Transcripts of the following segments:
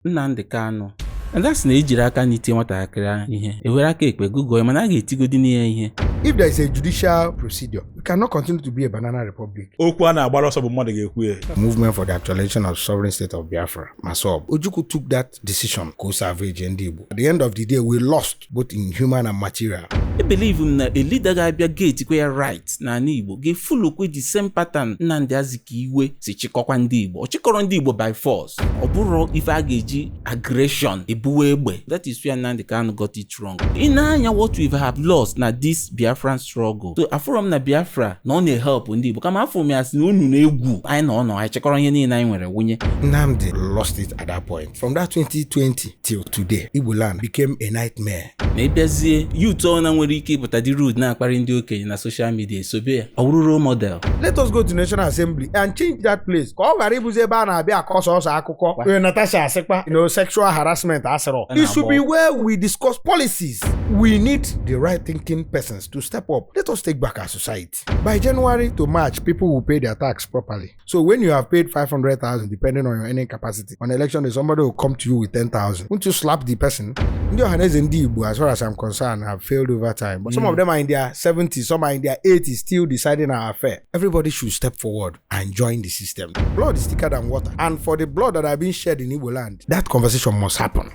Nnamdi Kanu and that's na ejiri aka na itie nwatakịrị ihe ewere aka ekpe gụgụọ ya mana a ga-etigodi ya ihe. If there is a judicial procedure, we cannot continue to be a banana republic. Okwu a na-agbara ọsọ bụ mmadụ ga-ekwu ya. Movement for the Actualization of Sovereign State of Biafra, MASOB. Ojukwu took that decision ka o salvage ndị Igbo. At the end of the day, we lost both in human and material. Ebelieve m na a leader ga-abịa getikwe ya right n'ala Igbo ga-efolokwe the same pattern Nnamdi Azikiwe si chịkọkwa ndị Igbo. Ọ chịkọrọ ndị Igbo by force. Ọ bụrụ ife a ga-eji aggression ebuwe egbe. That is where Nnamdi Kanu got it wrong. Ị na-anya what we have lost na this Biafran struggle. So afụrọ m na Biafra na ọ na-ehelp ndị Igbo kama afụrụ m ya sị na unu na-egwu anyị na ọ nọ anyị chịkọrọ ihe niile anyị nwere wụnye. Nnamdi lost it at that point. From that 2020 till today, Igbo land became a nightmare. Na ịbịazie youth ọna nwere ike ịpụta dị rude na-akparị ndị okenye na social media esobe ya ọ bụrụ role model. Let us go to National Assembly and change that place ka ọ ghara ịbụzi ebe a na-abịa akọ sọsọ akụkọ. Onye Natasha asịkwa, you know, sexual harassment asịrọ. It should be where we discuss policies. We need the right thinking persons to step up. Let us take back our society. By January to March, people will pay their tax properly. So when you have paid 500,000, depending on your earning capacity, on election day, somebody will come to you with 10,000. Won't you slap the person? Ndị Ohanaeze Ndị Igbo, as far as I'm concerned, have failed over time. But some of them are in their 70s, some are in their 80s, still deciding our affair. Everybody should step forward and join the system. Blood is thicker than water. And for the blood that have been shed in Igbo land, that conversation must happen.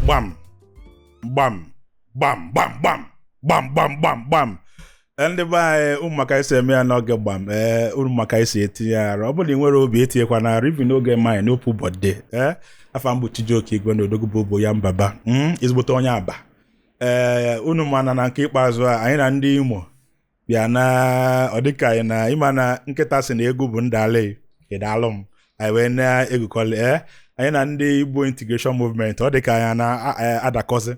Gbam gbam gbam gbam gbam gbam gbam gbam gbam. Ndị be anyị, ụmụ maka esi eme ya n'oge gbam, ee, unu maka esi etinye arụ. Ọ bụrụ na ị nwere obi etinyekwa na arụ ibi n'oge mmanya n'okwu bọde. Ee, afa mbụ Chijioke Igwe na Odogwu bụ ya mbaba, ezigbote onye Aba. Ee, unu mana na nke ikpeazụ a anyị na ndị Imo bịa na ọ dịka anyị na ịma na nkịta si na egwu bụ ndalị ịdalụ m anyị wee na-egukọli. Ee, anyị na ndị Igbo Integration Movement ọ dịka anyị na-adakọzi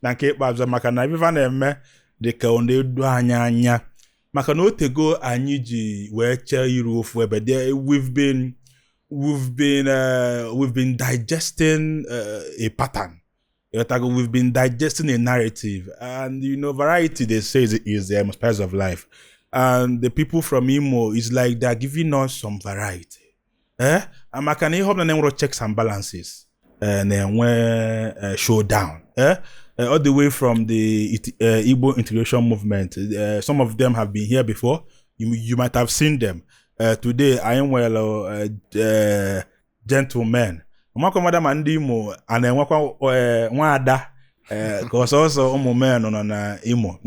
na nke ikpeazụ maka na ife na-eme dịka ọ na-edo anyị anya maka na otego anyị ji wee chee iru ofu ebe. We've been digesting a pattern. We've been digesting a narrative, and you know, variety, they say, is the spice of life. And the people from Imo is like they're giving us some variety. Eh? Maka na ihe ọbụla na-enwero checks and balances na-enwe showdown. Eh? All the way from the Igbo Integration Movement. Some of them have been here before. You might have seen them. Today, I am gentlemen. Ọmakwa madam ndị Imo a na-enwekwa nwaada ka ọsọsọ ụmụ men nọ na Imo.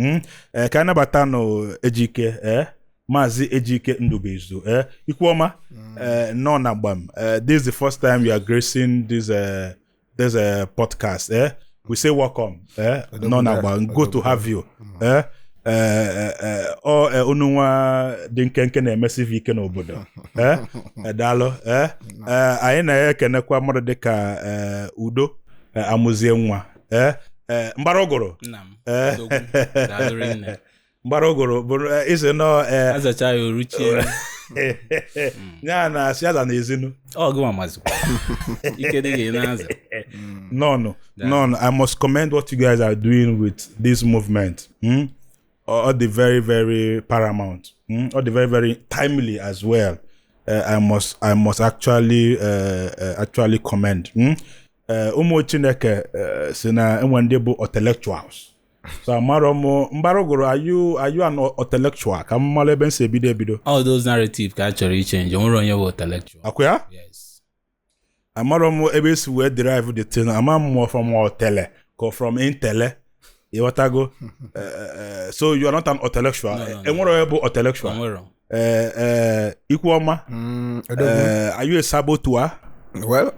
Ka anabata nụ Ejike, Maazị Ejike Ndubuizu. Ikwuọma, nọ na gbam. This is the first time you are gracing this podcast. We say welcome. Nọ na gbam. Good to have you. Unu nwa dị nkenke na-emesivi ike n'obodo. Daalụ. Anyị na-ekenekwa mmadụ dịka Udo Amuzie nwa. Mbara ụgụrụ. Mbara ụgụrụ bụ isi nọ azacha ya oruchie. Ya na asị aza na ezinu. Ọ gịnwa mazikwa. Ike dị gị na-aza. No. I must commend what you guys are doing with this movement. All the very, very paramount. All the very, very timely as well. I must actually commend. Ụmụ Chineke si na enwe ndị bụ intellectuals. So amara m Mbara ụgụrụ, are you an intellectual? Ka m mara ebe m si ebido. All those narrative ka a chọrọ ichange. Onwere onye bụ intellectual. Akwa ya? Yes. Amara m ebe esi wee derive the thing. Ama m from otele ka from intele. Ịghọtago? So you are not an intellectual. Enwere onye bụ intellectual. Ikwuọma, are you a saboteur? Well,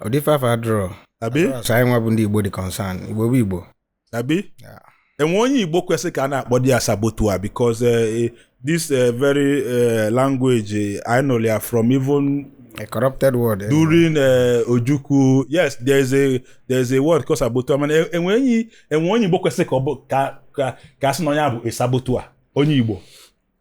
ọ draw. Abi? So anyị nwa bụ ndị Igbo dị concern. Igbo bụ Igbo. Abi? Enwe onye Igbo kwesịrị ka a na-akpọ di ya saboteur because this very language I know ya from even a corrupted word during Ojukwu. Yes, there's a word called saboteur. Man, enwe onye Igbo kwesịrị ka ọ bụ ka asị na onye bụ a saboteur, onye Igbo.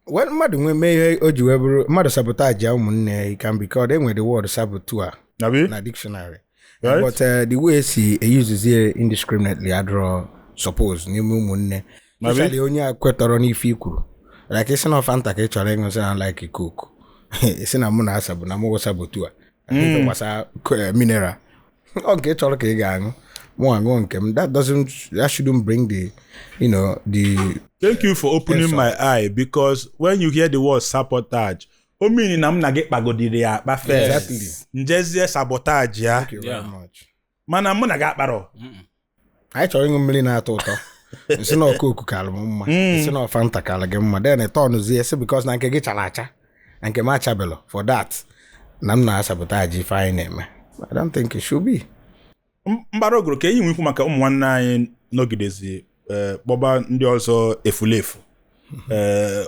Well, mmadụ nwe mee ihe o ji wee bụrụ mmadụ sabotage ya ụmụnne ya, can be called. Enwe the word saboteur na dictionary. Right? But the way si eyuzuzie indiscriminately adịrọ suppose n'ime ụmụnne. Especially onye a kwetọrọ n'ife i kwuru. Like isi na Fanta ka ị chọrọ ịṅụ, sị na like Coke. Isi na mụ na asa bụ na mụ wụsa bụ otu a. Ife gbasara mineral. Ọ nke ị chọrọ ka ị ga-aṅụ. Mụ aṅụọ nke m. That shouldn't bring the, you know, the Thank you for opening Yes, sir. my eye, because when you hear the word sabotage, o mean na m na gị kpagodiri ya akpa first. Exactly. Njezie sabotage ya. Thank you very Yeah. much. Mana mụ na gị akparọ. Anyị chọrọ ịṅụ mmiri na-atọ ụtọ, nsị na Coke kalụ m mma, nsị na Fanta kalụ gị mma, then tọnụzie sị because na nke gị chara acha na nke m achabelọ, for that na m na-asabotage ife anyị na-eme. I don't think it should be. Mgbara ogoro ka enyi nwekwu maka ụmụ nwanne anyị nọgidezi kpọba ndị ọzọ efulefu,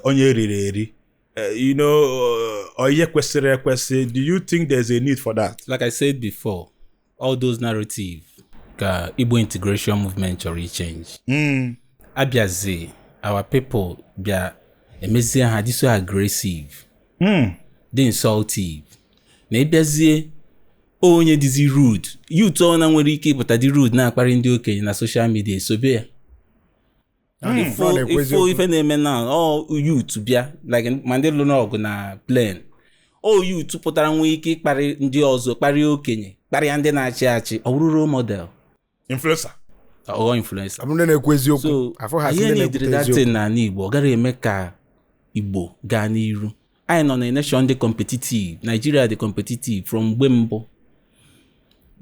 onye eriri eri, ọ ihe kwesịrị ekwesị? Do you think there's a need for that? Like I said before, all those narrative ka Igbo integration movement chọrọ ichange. Abịazi our people bịa emezie ha dị so aggressive, dị insultive, na ịbịazie onye dịzi rude, youth ọ na nwere ike ịpụta dị rude na-akparị ndị okenye na social media, esobe ya. Ọ na-ekwu Ifo eziokwu. ife na-eme na ọ youth bịa like ma ndị lụrụ ọgụ na plane, o youth pụtara nwee ike ịkparị ndị ọzọ, kparịa okenye, kparịa ndị na-achị achị, ọ bụrụ role model. Influencer. Ọghọ influencer. Ọ bụrụ ndị na-ekwu eziokwu So afọ ha sị ihe ndị na-ediri na-ekwute that eziokwu. thing n'ala Igbo, ọ gaghị eme ka Igbo gaa n'iru. Anyị nọ na nation dị competitive. Nigeria dị competitive from mgbe mbụ.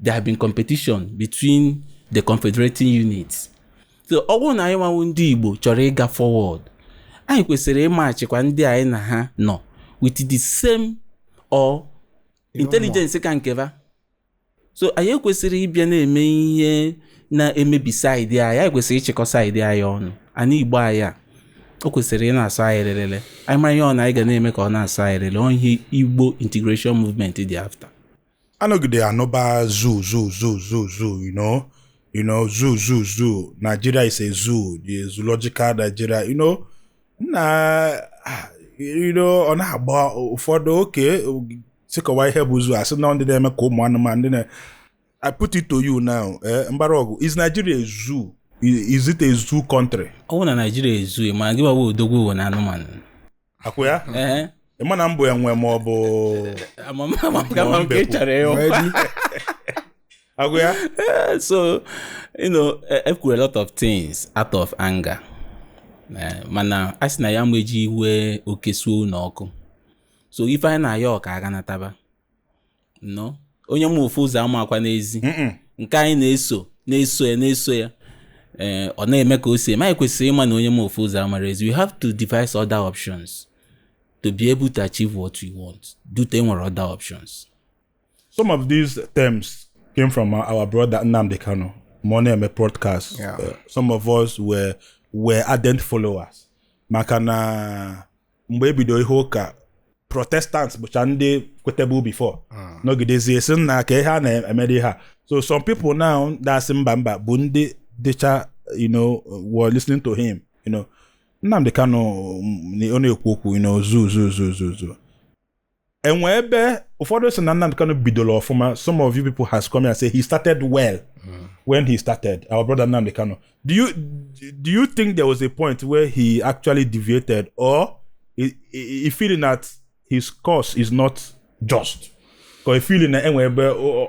There have been competition between the confederating units. So ọ bụrụ na anyị nwawo ndị Igbo chọrọ ịga forward, anyị kwesịrị ịmachikwa ndị anyị na ha nọ with the same or intelligence ka nkeba. So anyị ekwesịrị ịbịa na-eme ihe na-emebi side anyị. Anyị kwesịrị ịchịkọ side anyị ọnụ. Ana Igbo anyị a, o kwesịrị ị na-asọ anyị lelele. Anyị mara ihe ọ na anyị ga na-eme ka ọ na-asọ anyị lele. Ọ ihe Igbo integration movement dị after. Anọgide anụba zoo, zoo, zoo, zoo, zoo, zoo, zoo, zoo. Nigeria is a zoo, the zoological Nigeria. Na ọ na-agba ụfọdụ oke sịkọwa ihe bụ zoo, asị na ndị na-eme ka ụmụ anụmanụ ndị na. I put it to you now, Mbara Ọgụ, is Nigeria a zoo? Is it a zoo country? Ọ bụrụ na Naijiria ezughị, ma gị gbawa odogwu ụwa na anụmanụ. Akwụ ya? Ee. Ị ma na mbụ enwe ma ọ bụ Amam kama nke ị chọrọ ịhụ. Ready? Akwụ ya? So e kwuru a lot of things out of anger. Mana a sị na ya meji iwe oke suo n'ọkụ, so ife anyị na-ayọ ka agha nataba no onye ma ofu ụzọ ama akwa n'ezi. Nke anyị na-eso na-eso ya na-eso ya, ee, ọ na-eme ka o si eme. Anyị kwesịrị ịma na onye ma ofu ụzọ amara ezi. We have to devise other options to be able to achieve what we want due to enwere other options. Some of these terms came from our brother Nnamdi Kanu, Money podcast. Some of us were ardent followers. Maka na mgbe ebido ihe ụka, Protestants bụcha ndị kwetebụ before. Nọgidezie sị na ka ihe a na-emere ha. So some people now na-asị mba mba bụ ndị dịcha were listening to him. Nnamdi Kanu ọ na-ekwu okwu zoo, zoo, zoo, zoo, zoo. Enwe ebe ụfọdụ sị na Nnamdi Kanu bidoro ọfụma. Some of you people has come here and say he started well when he started, our brother Nnamdi Kanu. Do you think there was a point where he actually deviated, or he feeling that his course is not just ka he feeling na enwe ebe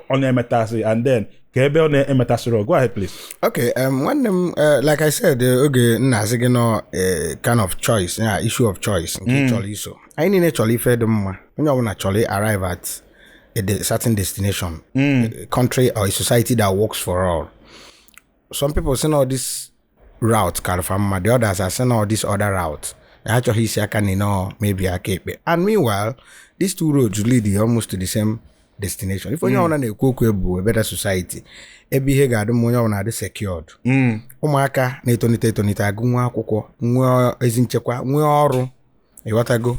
ọ na-emetasị and then ka ebe ọ na-emetasịrị? Go ahead, please. Okay, nwanne m, like I said, oge m na-asị gị nọ kind of choice, yeah, issue of choice nke ị chọrọ iso. Anyị niile chọrọ ife dị mma. Onye ọbụla chọrọ arrive at a certain destination, a country or a society that works for all. Some people say no, this route karịfa mma, the others are saying no, this other route. Ha achọghị isi aka na nọ maybe aka ekpe. And meanwhile, these two roads lead almost to the same destination. If onye ọbụla na-ekwu okwu bụ a better society, ebe ihe ga-adị mma, onye ọbụla adị secured. Ụmụaka na-etonite etonite agụ nwa akwụkwọ, nwee ezi nchekwa, nwee ọrụ, ịghọtago.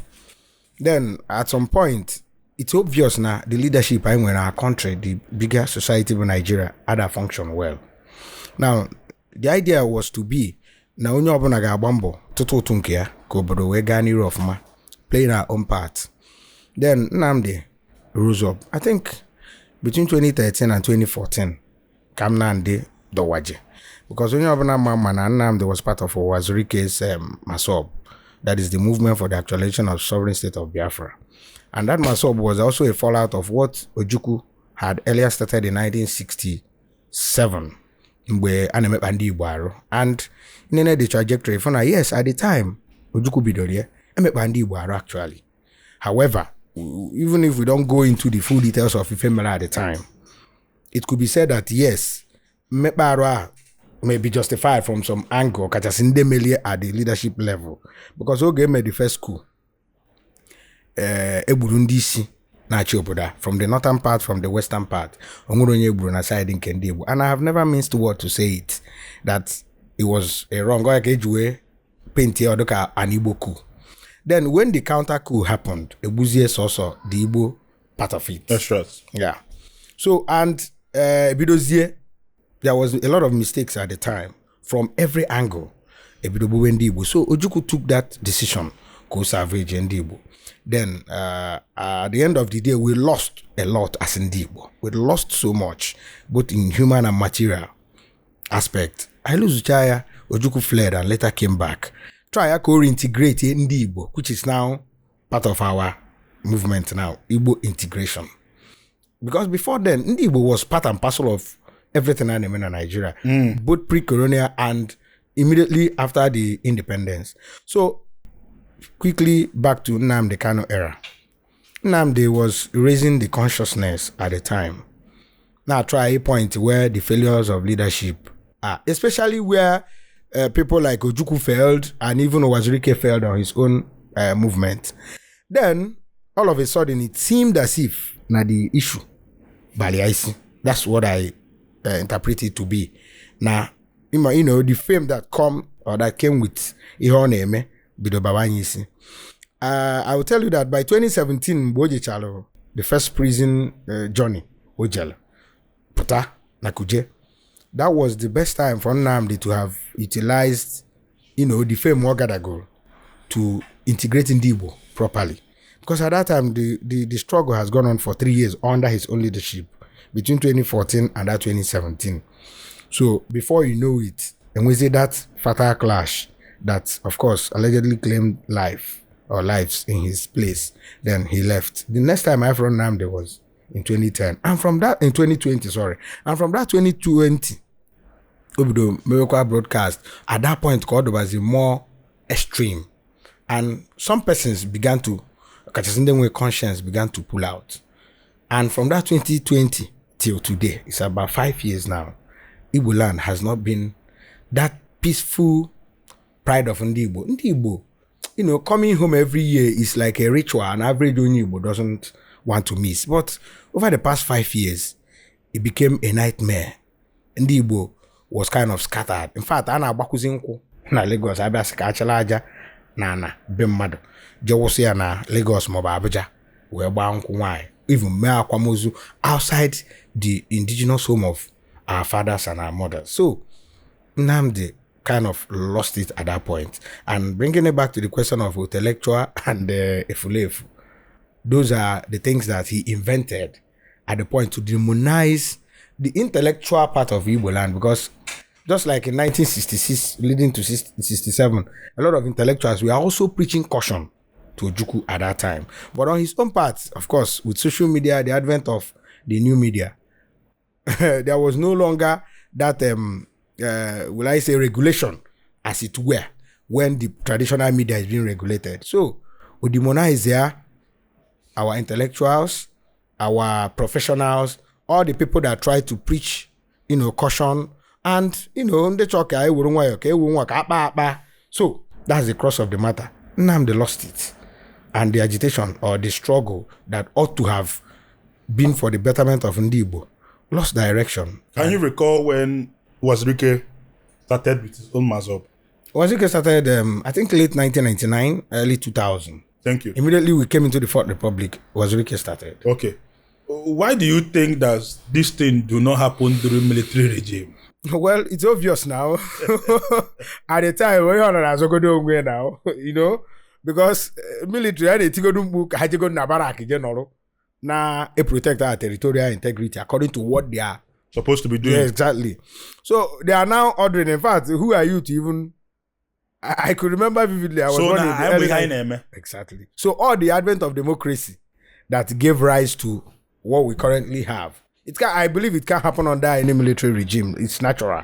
Then at some point, it's obvious na the leadership anyị nwere our country, the bigger society bụ Nigeria, ada function well. Now, the idea was to be na onye ọbụla ga-agba mbọ tụtụ ụtụ nke ya ka obodo wee gaa n'iru ọfụma, playing our own part. Then Nnamdi rose up. I think Between 2013 and 2014 ka Nnamdi dọwaje, because onye ọbụla ma na Nnamdi was part of Uwazuruike's MASSOB, that is the Movement for the Actualization of Sovereign State of Biafra. And that MASSOB was also a fallout of what Ojukwu had earlier started in 1967 mgbe a na-emekpa ndị Igbo arụ. And nene the trajectory for na, yes, at the time Ojukwu bidoro ya, emekpa ndị Igbo arụ actually. However, even if we don't go into the full details of ife mere at the time, it could be said that yes, mmekpa arụ a may be justified from some angle, kachasị ndị melie at the leadership level, because oge eme the first coup, egburu ndị isi na-achị obodo a from the northern part, from the western part. O nwere onye egburu na side nke ndị Igbo, and I have never minced word to say it that it was a wrong. Ọ ya ka eji wee paint ya dịka an Igbo coup. Then when the counter coup happened, egbuzie sọsọ the Igbo part of it. That's right. Yeah. So, and ebidozie, there was a lot of mistakes at the time from every angle. Ebido gbuwe ndị Igbo. So Ojukwu took that decision ka o salvage ndị Igbo. Then at the end of the day, we lost a lot as ndị Igbo. We lost so much, both in human and material aspect. Anyị lụzụcha ya, Ojukwu fled and later came back. Try ya ka o reintegrate ndị Igbo, which is now part of our movement now, Igbo integration. Because before then, ndị Igbo was part and parcel of everything a na-eme na Nigeria, both pre-colonial and immediately after the independence. So, quickly back to Nnamdi Kanu era. Nnamdi was raising the consciousness at the time. Now try a point where the failures of leadership are, especially where people like Ojukwu failed and even Uwazuruike failed on his own movement. Then, all of a sudden, it seemed as if na the issue balia isi. That's what I interpret it to be. Now, the fame that come or that came with ihe ọ na-eme bido bawa anyị isi. I will tell you that by 2017, mgbe o jechalụ the first prison journey o jelu pụta na Kuje, that was the best time for Nnamdi to have utilized the fame ọ gadagoro to integrate ndị Igbo properly. Because at that time, the struggle has gone on for 3 years under his own leadership between 2014 and that 2017. So before you know it, and we see that fatal clash that, of course, allegedly claimed life or lives in his place. Then he left. The next time I from Nnamdi was in 2010. And from that, in 2020, sorry. And from that 2020, o bido mewekwa broadcast. At that point, ka ọ dọbazi more extreme. And some persons began to, kachasị ndị nwere conscience, began to pull out. And from that 2020 till today, it's about 5 years now, Igbo land has not been that peaceful pride of ndị Igbo. Ndị Igbo, coming home every year is like a ritual an average onye Igbo doesn't want to miss. But over the past 5 years, it became a nightmare. Ndị Igbo was kind of scattered. In fact, a na-agbakwuzi nkwụ na Lagos, abịa sị ka achala aja na ana be mmadụ jee wụsị ya na Lagos maọbụ Abuja wee gbaa nkwụ nwaanyị, even mee akwamozu outside the indigenous home of our fathers and our mothers. So Nnamdi kind of lost it at that point. And bringing it back to the question of intellectual and efulefu, those are the things that he invented at the point to demonize the intellectual part of Igbo land, because just like in 1966 leading to 67, a lot of intellectuals were also preaching caution to Ojukwu at that time. But on his own part, of course, with social media, the advent of the new media, there was no longer that, will I say, regulation, as it were, when the traditional media is being regulated. So, we demonize there our intellectuals, our professionals, all the people that try to preach, caution, and, ndị chọọ ka ewuru nwayọ, ka ewu nwa, ka akpa akpa. So, that's the cross of the matter. Nnamdi lost it. And the agitation or the struggle that ought to have been for the betterment of Ndị Igbo lost direction. Can you recall when Uwazuruike started with his own MASSOB? Uwazuruike started, I think, late 1999, early 2000. Thank you. Immediately we came into the Fourth Republic, Uwazuruike started. Okay. Why do you think that this thing do not happen during military regime? Well, it's obvious now. At the time, we are not azogodo onwe now, because military a na-etigodo mkpu ka ha jego na barrack je nọrọ. Na protect our territorial integrity according to what they are supposed to be doing. Yeah, exactly. So they are now ordering. In fact, who are you to even? I could remember vividly. I was So born in na the anyị bụ early ihe anyị na-eme. Exactly. So all the advent of democracy that gave rise to what we currently have. It can, I believe it can happen under any military regime. It's natural.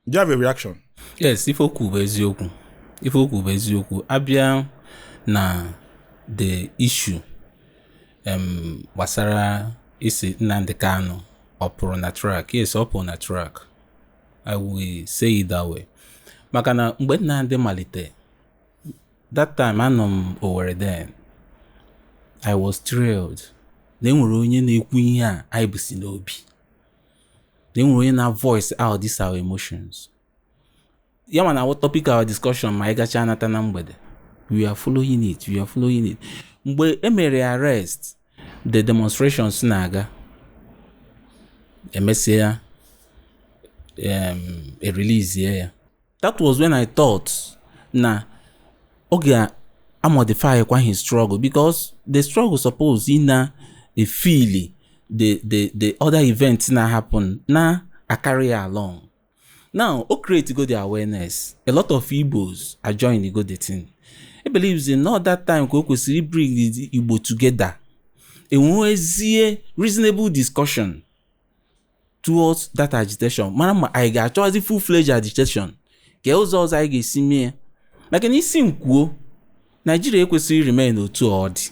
Do you have a reaction? Yes, ife okwu bụ eziokwu, ife okwu bụ eziokwu. Abịa na the issue gbasara isi Nnamdi Kanu ọ pụrụ na track, yes, ọ pụrụ na track. I will say it that way, maka na mgbe Nnamdi malite, that time anọ m Owerri then. I was thrilled na enwere onye na-ekwu ihe a anyị bụ si n'obi, na enwere onye na voice out these our emotions. Ya ma na our topic, our discussion, ma anyị gacha anata na mgbede, we are following it, we are following it. Mgbe e mere arrest, the demonstrations na-aga, emesịa e release ya. That was when I thought na ọ ga-amodify kwa his struggle, because the struggle suppose ị na efili the other events na happen na carry along. Now o create go the awareness, a lot of Igbos are joining go the thing. I believes in not that time ka o kwesịrị bring the Igbo together, enwezie reasonable discussion towards that agitation, mara ma anyị ga-achọzi full-fledged agitation ka ụzọ ọzọ anyị ga-esi mee, maka na isi nkwuo Naijiria ekwesịghị remain otu ọ dị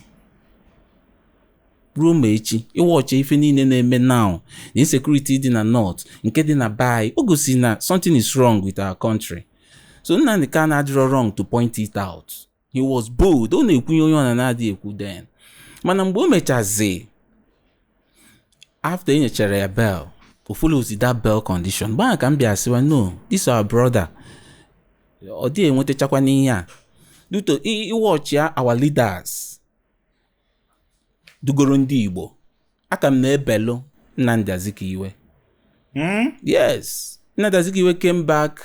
ruo ma echi. Ịwọchị ife niile na-eme now na insecurity dị na north, nke dị na be anyị, o gosi na something is wrong with our country. So Nnamdi Kanu adịrọ wrong to point it out. He was bold. Ọ na-ekwunye onye ọ na na-adịghị ekwu then. Mana mgbe o mechazi, after e nyechara ya bail, o follows that bail condition, mgbe ahụ ka m bịa sịwa, no, this our brother, ọ dịghị enwetachakwa n'ihe a due to iwatch ya. Our leaders dugoro ndị Igbo, aka m na-ebelu Nnamdi Azikiwe. Yes, Nnamdi Azikiwe came back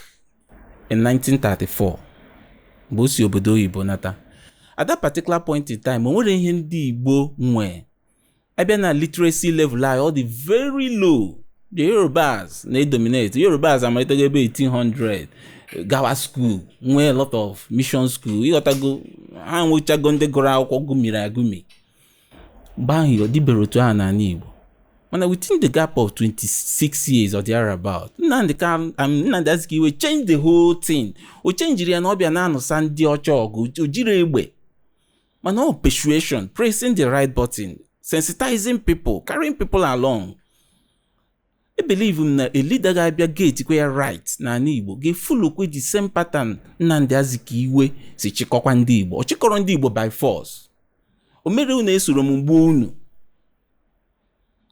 in 1934 mgbe o si obodo oyibo nata. At that particular point in time, o nwere ihe ndị Igbo nwee. Abịa na literacy level anyị, ọ dị very low. The Yorubas na-edominate. Yorubas amalitego ebe 1800 gawa school, nwee a lot of mission school, ịghọtago? Ha nwechago ndị gụrụ akwụkwọ, gụmiri agụmi. Mgbe ahụ ọ dịbere otu ahụ n'ala Igbo. Mana within the gap of 26 years or thereabout, Nnamdi Azikiwe change the whole thing. O chenjiri ya na ọ bịa na-anụsa ndị ọcha ọgụ, o jiri egbe, mana ọ persuasion, pressing the right button, sensitizing people, carrying people along. I believe m na a leader ga-abịa gate kwe ya right n'ala Igbo ga-efolokwe the same pattern Nnamdi Azikiwe si chịkọkwa ndị Igbo. Ọ chịkọrọ ndị Igbo by force. O mere unu esoro m mgbe unu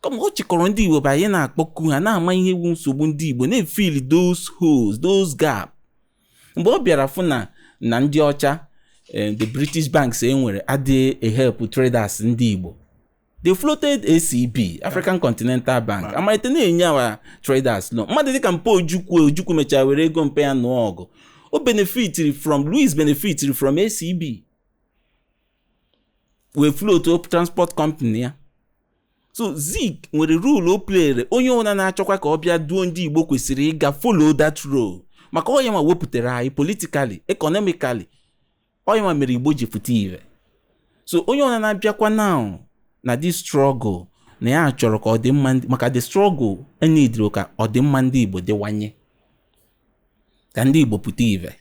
kama ọ chịkọrọ ndị Igbo bụ anyị na-akpọku ha, na-ama ihe wu nsogbu ndị Igbo, na-efill those holes, those gap. Mgbe ọ bịara fụ na ndị ọcha, the British banks e nwere adịghị ehelp traders ndị Igbo, they floated ACB, African Continental Bank, amalite na-enye our traders loan. Mmadụ dịka mpe Ojukwu, Ojukwu mechara were ego mpe ya nụọ ọgụ. O benefitiri from, Louis benefitiri from ACB, wee float transport company ya. So Zik nwere role o playere. Onye ọbụla na-achọkwa ka ọ bịa duo ndị Igbo kwesịrị ịga follow that role, maka ọ ya nwa wepụtara anyị politically, economically, ọ ya nwa mere Igbo ji pụta ire. So onye ọbụla na-abịakwa now na this struggle, na ya chọrọ ka ọ dị mma maka the struggle enidiro ka ọdịmma ndị Igbo dịwanye, ka ndị Igbo pụta ire,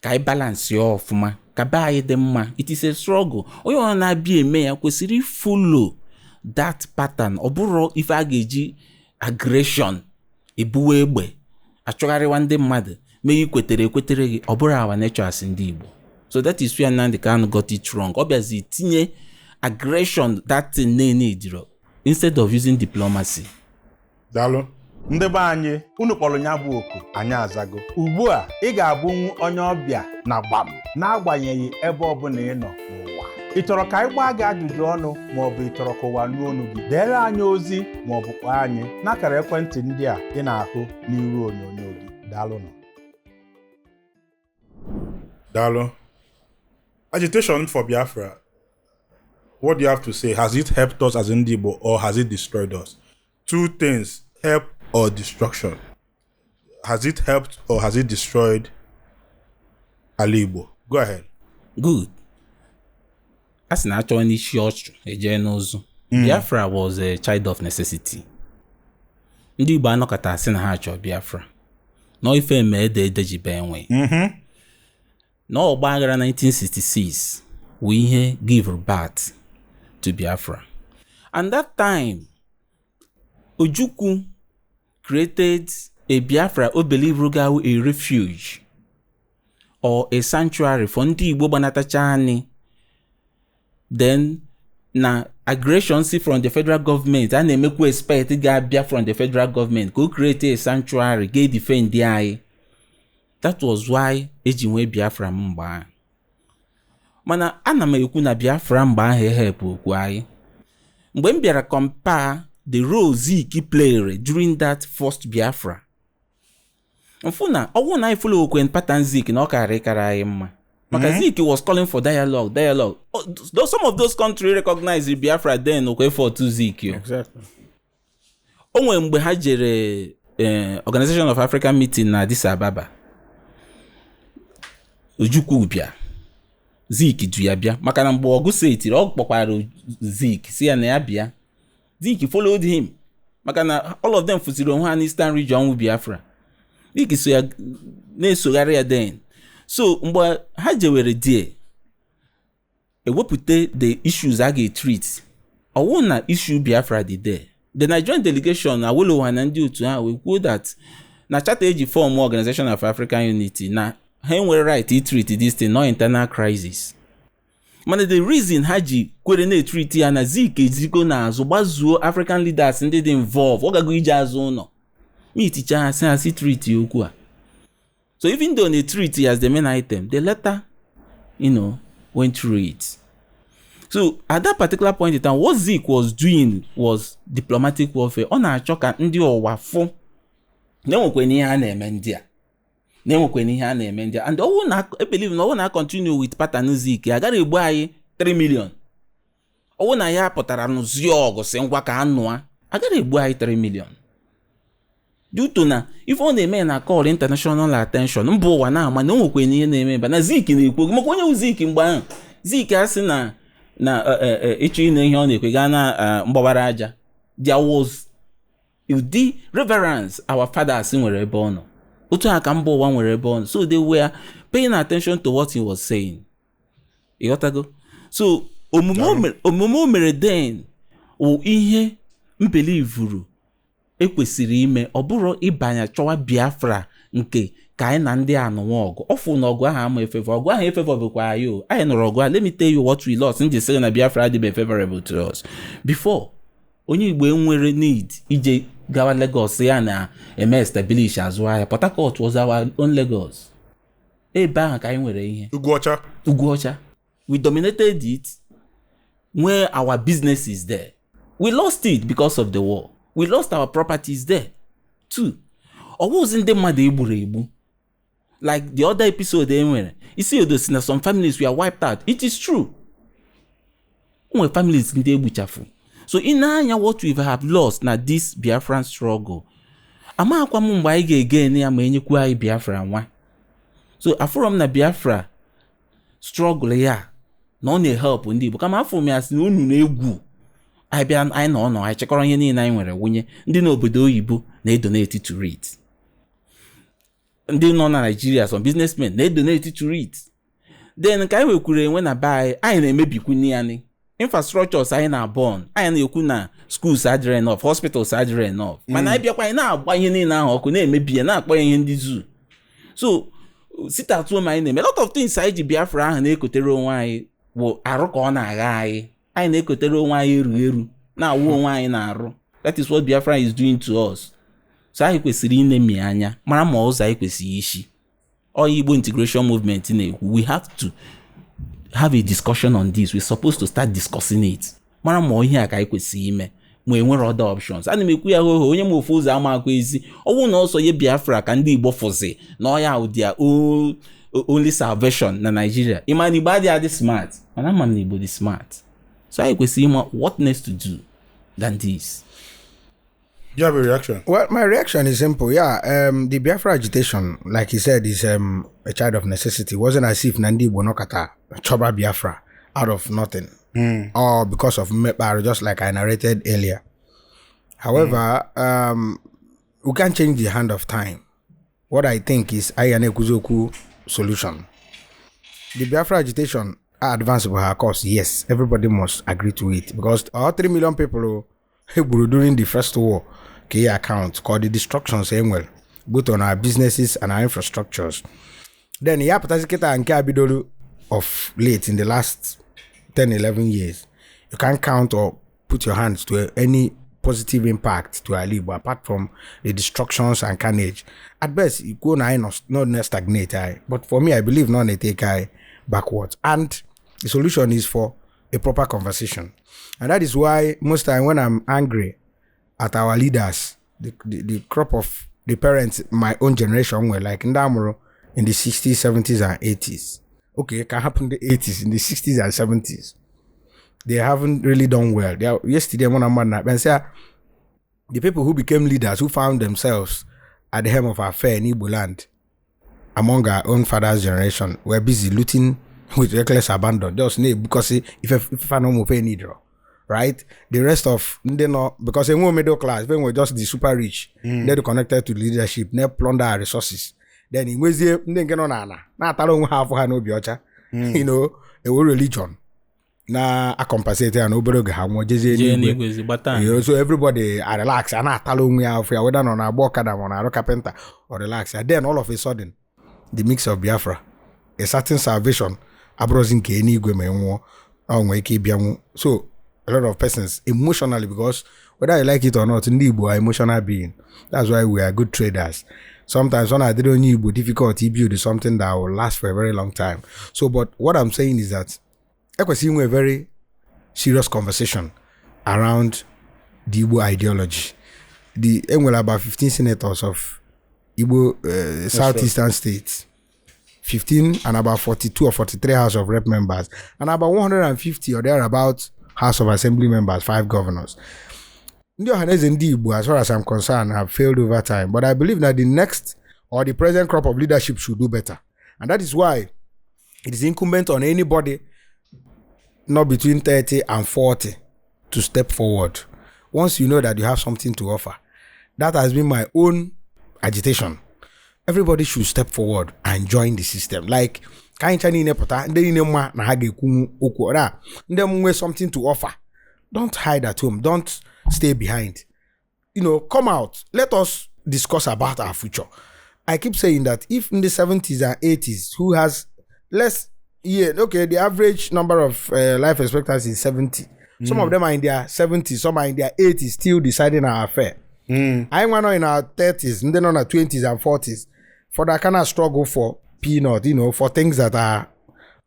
ka anyị balance ya ọfụma, ka be anyị dị mma. It is a struggle. Onye ọbụla na-abịa eme ya kwesịrị follow that pattern. Ọ bụrụ ife a ga-eji aggression ebuwe egbe achọgharịwa ndị mmadụ mee ikwetere ekwetere gị, ọ bụrụ our nature as ndị Igbo. So that is where Nnamdi Kanu got it wrong. Ọ bịazi tinye aggression, that thing na-enidiro, instead of using diplomacy. Daalụ. Ndị be anyị, unu kpọrọ ya bụ oku, anyị azago. Ugbu a ị ga-abụnwu onye ọbịa na Gbam, n'agbanyeghị ebe ọbụla ị nọ n'ụwa. Ị chọrọ ka anyị gbaa gị ajụjụ ọnụ, maọbụ ị chọrọ ka ụwa nụ ọnụ gị, deere anyị ozi maọbụ kpọọ anyị n'akara ekwentị ndị a ị na-ahụ n'iru onyonyo gị. Daalụnụ. Daalụ. Agitation for Biafra. What do you have to say? Has it helped us as Ndị Igbo or has it destroyed us? Two things, help or destruction. Has it helped or has it destroyed Ala Igbo? Go ahead. Good. A sị na achọ n'isi ọchụ eje n'ụzụ. Biafra was a child of necessity. Ndị Igbo anọkọta asị na ha chọọ Biafra. Nọ ife eme ede ede ji bee nwe. Na ọgba aghara 1966 wụ ihe give birth to Biafra. And that time, Ojukwu created a Biafra o believe ga a refuge or a sanctuary for ndị Igbo gbanatacha anyị. Then na aggression si from the federal government a na-emekwu expect ga-abịa from the federal government ka o create a sanctuary ga-edefend anyị. That was why eji nwee Biafra mgbe ahụ. Mana ana m ekwu na Biafra mgbe ahụ ehepụ okwu anyị. Mgbe m bịara compare the role Zik played during that first Biafra, mfụ na ọwụ na anyị follow okwen pattern Zik na ọ kara ịkara anyị mma. Maka Zik was calling for dialogue, dialogue. Oh, though some of those countries recognized Biafra then okwe for to Zik yo. Exactly. O nwere mgbe ha jere Organization of African Meeting na Addis Ababa. Ojukwu bịa, Zik du ya bịa, maka na mgbe ọgụ setiri ọ kpọkwara Zik si ya na ya bịa. Zik followed him maka na all of them fụsiri onwe ha n'Eastern region wụ Biafra. Zik so ya na-esogharị ya then. So mgbe ha jewere die ewepụta the issues a ga-etreat, ọwụ na issue Biafra dị there. The Nigerian delegation Awolowo na ndị otu ha wee kwuo that na charter eji form Organization of African Unity na ha enwere right itreat this thing, no internal crisis. Mana the reason ha ji kwere na-etreat ya na Zik ezigo n'azụ gbazuo African leaders ndị dị involved, ọ gago ije azụ ụlọ meeticha ha sị ha si treat okwu a. So even though they treat it as the main item, the letter, went through it. So at that particular point in time, what Zik was doing was diplomatic warfare. Ọ na-achọ ka ndị ụwa fụ na enwekwe ihe a na-eme ndị a, na enwekwe ihe a na-eme ndị a. And ọwụ na I believe na ọwụ na continue with pattern Zik, agaghị egbu anyị 3 million. Ọwụ na ya pụtara nụzie ọgụ si ngwa ka a nụa, agaghị egbu anyị 3 million. Due to na ife ọ na-eme na call international attention, mba ụwa na-ama na o nwekwe ihe na-eme ebe na Zik na-ekwu maka onye wụ Zik mgbe ahụ. Zik asị na na ịchọ ịna ihe ọ na-ekwe gaa na mgbawara aja. There was ụdị reverence our fathers nwere ebe ọ nọ, otu a ka mba ụwa nwere ebe ọ nọ. So they were paying attention to what he was saying. Ịghọtago? So omume o mere then wụ ihe mbelivuru ekwesịrị ime. Ọ bụrụ ịbanye chọwa Biafra nke ka anyị na ndị anụnwa ọgụ. Ọ fụ na ọgụ ahụ ama efefe, ọgụ ahụ efefe bụkwa anyị o. Anyị nụrụ ọgụ a. Let me tell you what we lost. Ndị sịrị na Biafra adịbe favorable to us before. Onye Igbo enwere need ije gawa Lagos ya na eme establish azụ ahịa. Port Harcourt was our own Lagos. Ebe ahụ ka anyị nwere ihe. Ugwu Ọcha. Ugwu Ọcha. We dominated it. Nwee our businesses there. We lost it because of the war. We lost our properties there too. Ọwụzi ndị mmadụ egburu egbu. Like the other episode e nwere, isi odo si na some families were wiped out. It is true. O nwere families ndị egbuchafu. So ị na-anya what we have lost na this Biafran struggle, amakwa m mgbe anyị ga-egen ya ma enyekwu anyị Biafra nwa. So afụrọ m na Biafra struggle ya na ọ na-ehelp ndị Igbo, kama afọ m ya sị na unu na-egwu anyị bịa anyị nọ nọ anyị chekọrọ ihe niile anyị nwere wunye ndị n'obodo oyibo na-edonate to it, ndị nọ na Nigeria some businessmen na-edonate to it. Then nke anyị nwekwuru enwe na be anyị, anyị na-emebikwu ya ni infrastructures anyị na-abọn. Anyị na-ekwu na schools adịrị enough, hospitals adịrị enough, mana anyị bịakwa anyị na-agba ihe niile ahụ ọkụ, na-emebi ya, na-akpọ ya ihe ndị zoo. So sit at home anyị na-eme, a lot of things anyị ji Biafra ahụ na-ekotere onwe anyị bụ arụ ka ọ na-agha anyị. Anyị na-ekotere onwe anyị eru eru na-awụ onwe anyị na-arụ. That is what Biafra is doing to us. So anyị kwesịrị inemi anya mara ma ụzọ anyị kwesịrị isi. Ọ Igbo integration movement na-ekwu, we have to have a discussion on this. We're supposed to start discussing it, mara ma ihe a ka anyị kwesịrị ime ma enwere other options. Ana m ekwu ya hoho, onye ma ofu ụzọ ama akwa ezi. Ọnwụ na ọsọ ye Biafra ka ndị Igbo fụzi na ọya their only salvation na Nigeria. Ịma na Igbo adịghị adị smart, mana ama m na Igbo dị smart. So anyị kwesịrị ịma what next to do than this. Do you have a reaction? Well, my reaction is simple. Yeah, the Biafra agitation, like he said, is a child of necessity. It wasn't as if na ndị Igbo nọkata chọba Biafra out of nothing or because of mmekpa, just like I narrated earlier. However, we can't change the hand of time. What I think is anyị na-ekwuzi okwu solution. The Biafra agitation advanced by our cause. Yes, everybody must agree to it because all 3 million people who during the first war ka account called the destructions enwere both on our businesses and our infrastructures. Then ya pụtazi kịta nke a bidoro of late in the last 10 11 years. You can't count or put your hands to any positive impact to ala Igbo apart from the destructions and carnage. At best, you go na anyị not stagnate anyị. But for me, I believe not na-take anyị backwards. And the solution is for a proper conversation. And that is why most time when I'm angry at our leaders, the crop of the parents, my own generation were like ndị amụrụ in the 60s, 70s, and 80s. Okay, it can happen in the 80s, in the 60s and 70s. They haven't really done well. Yesterday, one man and say the people who became leaders, who found themselves at the helm of affair in Igbo land, among our own father's generation, were busy looting with reckless abandon. Just because if I no more pay need, right? The rest of they know because they were middle class, they were just the super rich. They're connected to leadership, they plunder our resources. Then in ways they get on na atara onwe ha afọ ha n'obi ọcha. You know, a religion. Na a compensate ya na obere oge ha nwụọ jezie Jee n'igwe. n'igwe ezi gbata. You know, so everybody are relax a na-atala onwe ya afọ ya whether nọ na-agba ọkada ma ọ na-arụ kapịnta or relax. And then all of a sudden, the mix of Biafra, a certain salvation abụrụzi nke eluigwe ma ị nwụọ ọ nwee ike ịbịanwu. So a lot of persons emotionally, because whether you like it or not, ndị Igbo are emotional being. That's why we are good traders. Sometimes ọ na-adịrị onye Igbo difficult to build something that will last for a very long time. So, but what I'm saying is that ekwesịrị inwe a very serious conversation around the Igbo ideology. The enwere about 15 senators of Igbo southeastern states, 15 and about 42 or 43 House of Rep members, and about 150 or thereabouts House of Assembly members, 5 governors. Ndị Ohanaeze Ndị Igbo, as far as I'm concerned, have failed over time. But I believe that the next or the present crop of leadership should do better. And that is why it is incumbent on anybody not between 30 and 40 to step forward. Once you know that you have something to offer. That has been my own agitation. Everybody should step forward and join the system. Like, ka anyị ncha niile pụta, ndị niile mma na ha ga-ekwu okwu na ndị nwe something to offer. Don't hide at home. Don't stay behind. You know, come out. Let us discuss about our future. I keep saying that if in the 70s and 80s, who has less year, okay, the average number of life expectancy is 70. Some of them are in their 70s, some are in their 80s, still deciding our affair. I went in our 30s, ndị nọ na 20s and 40s, for that kind of struggle for peanut, you know, for things that are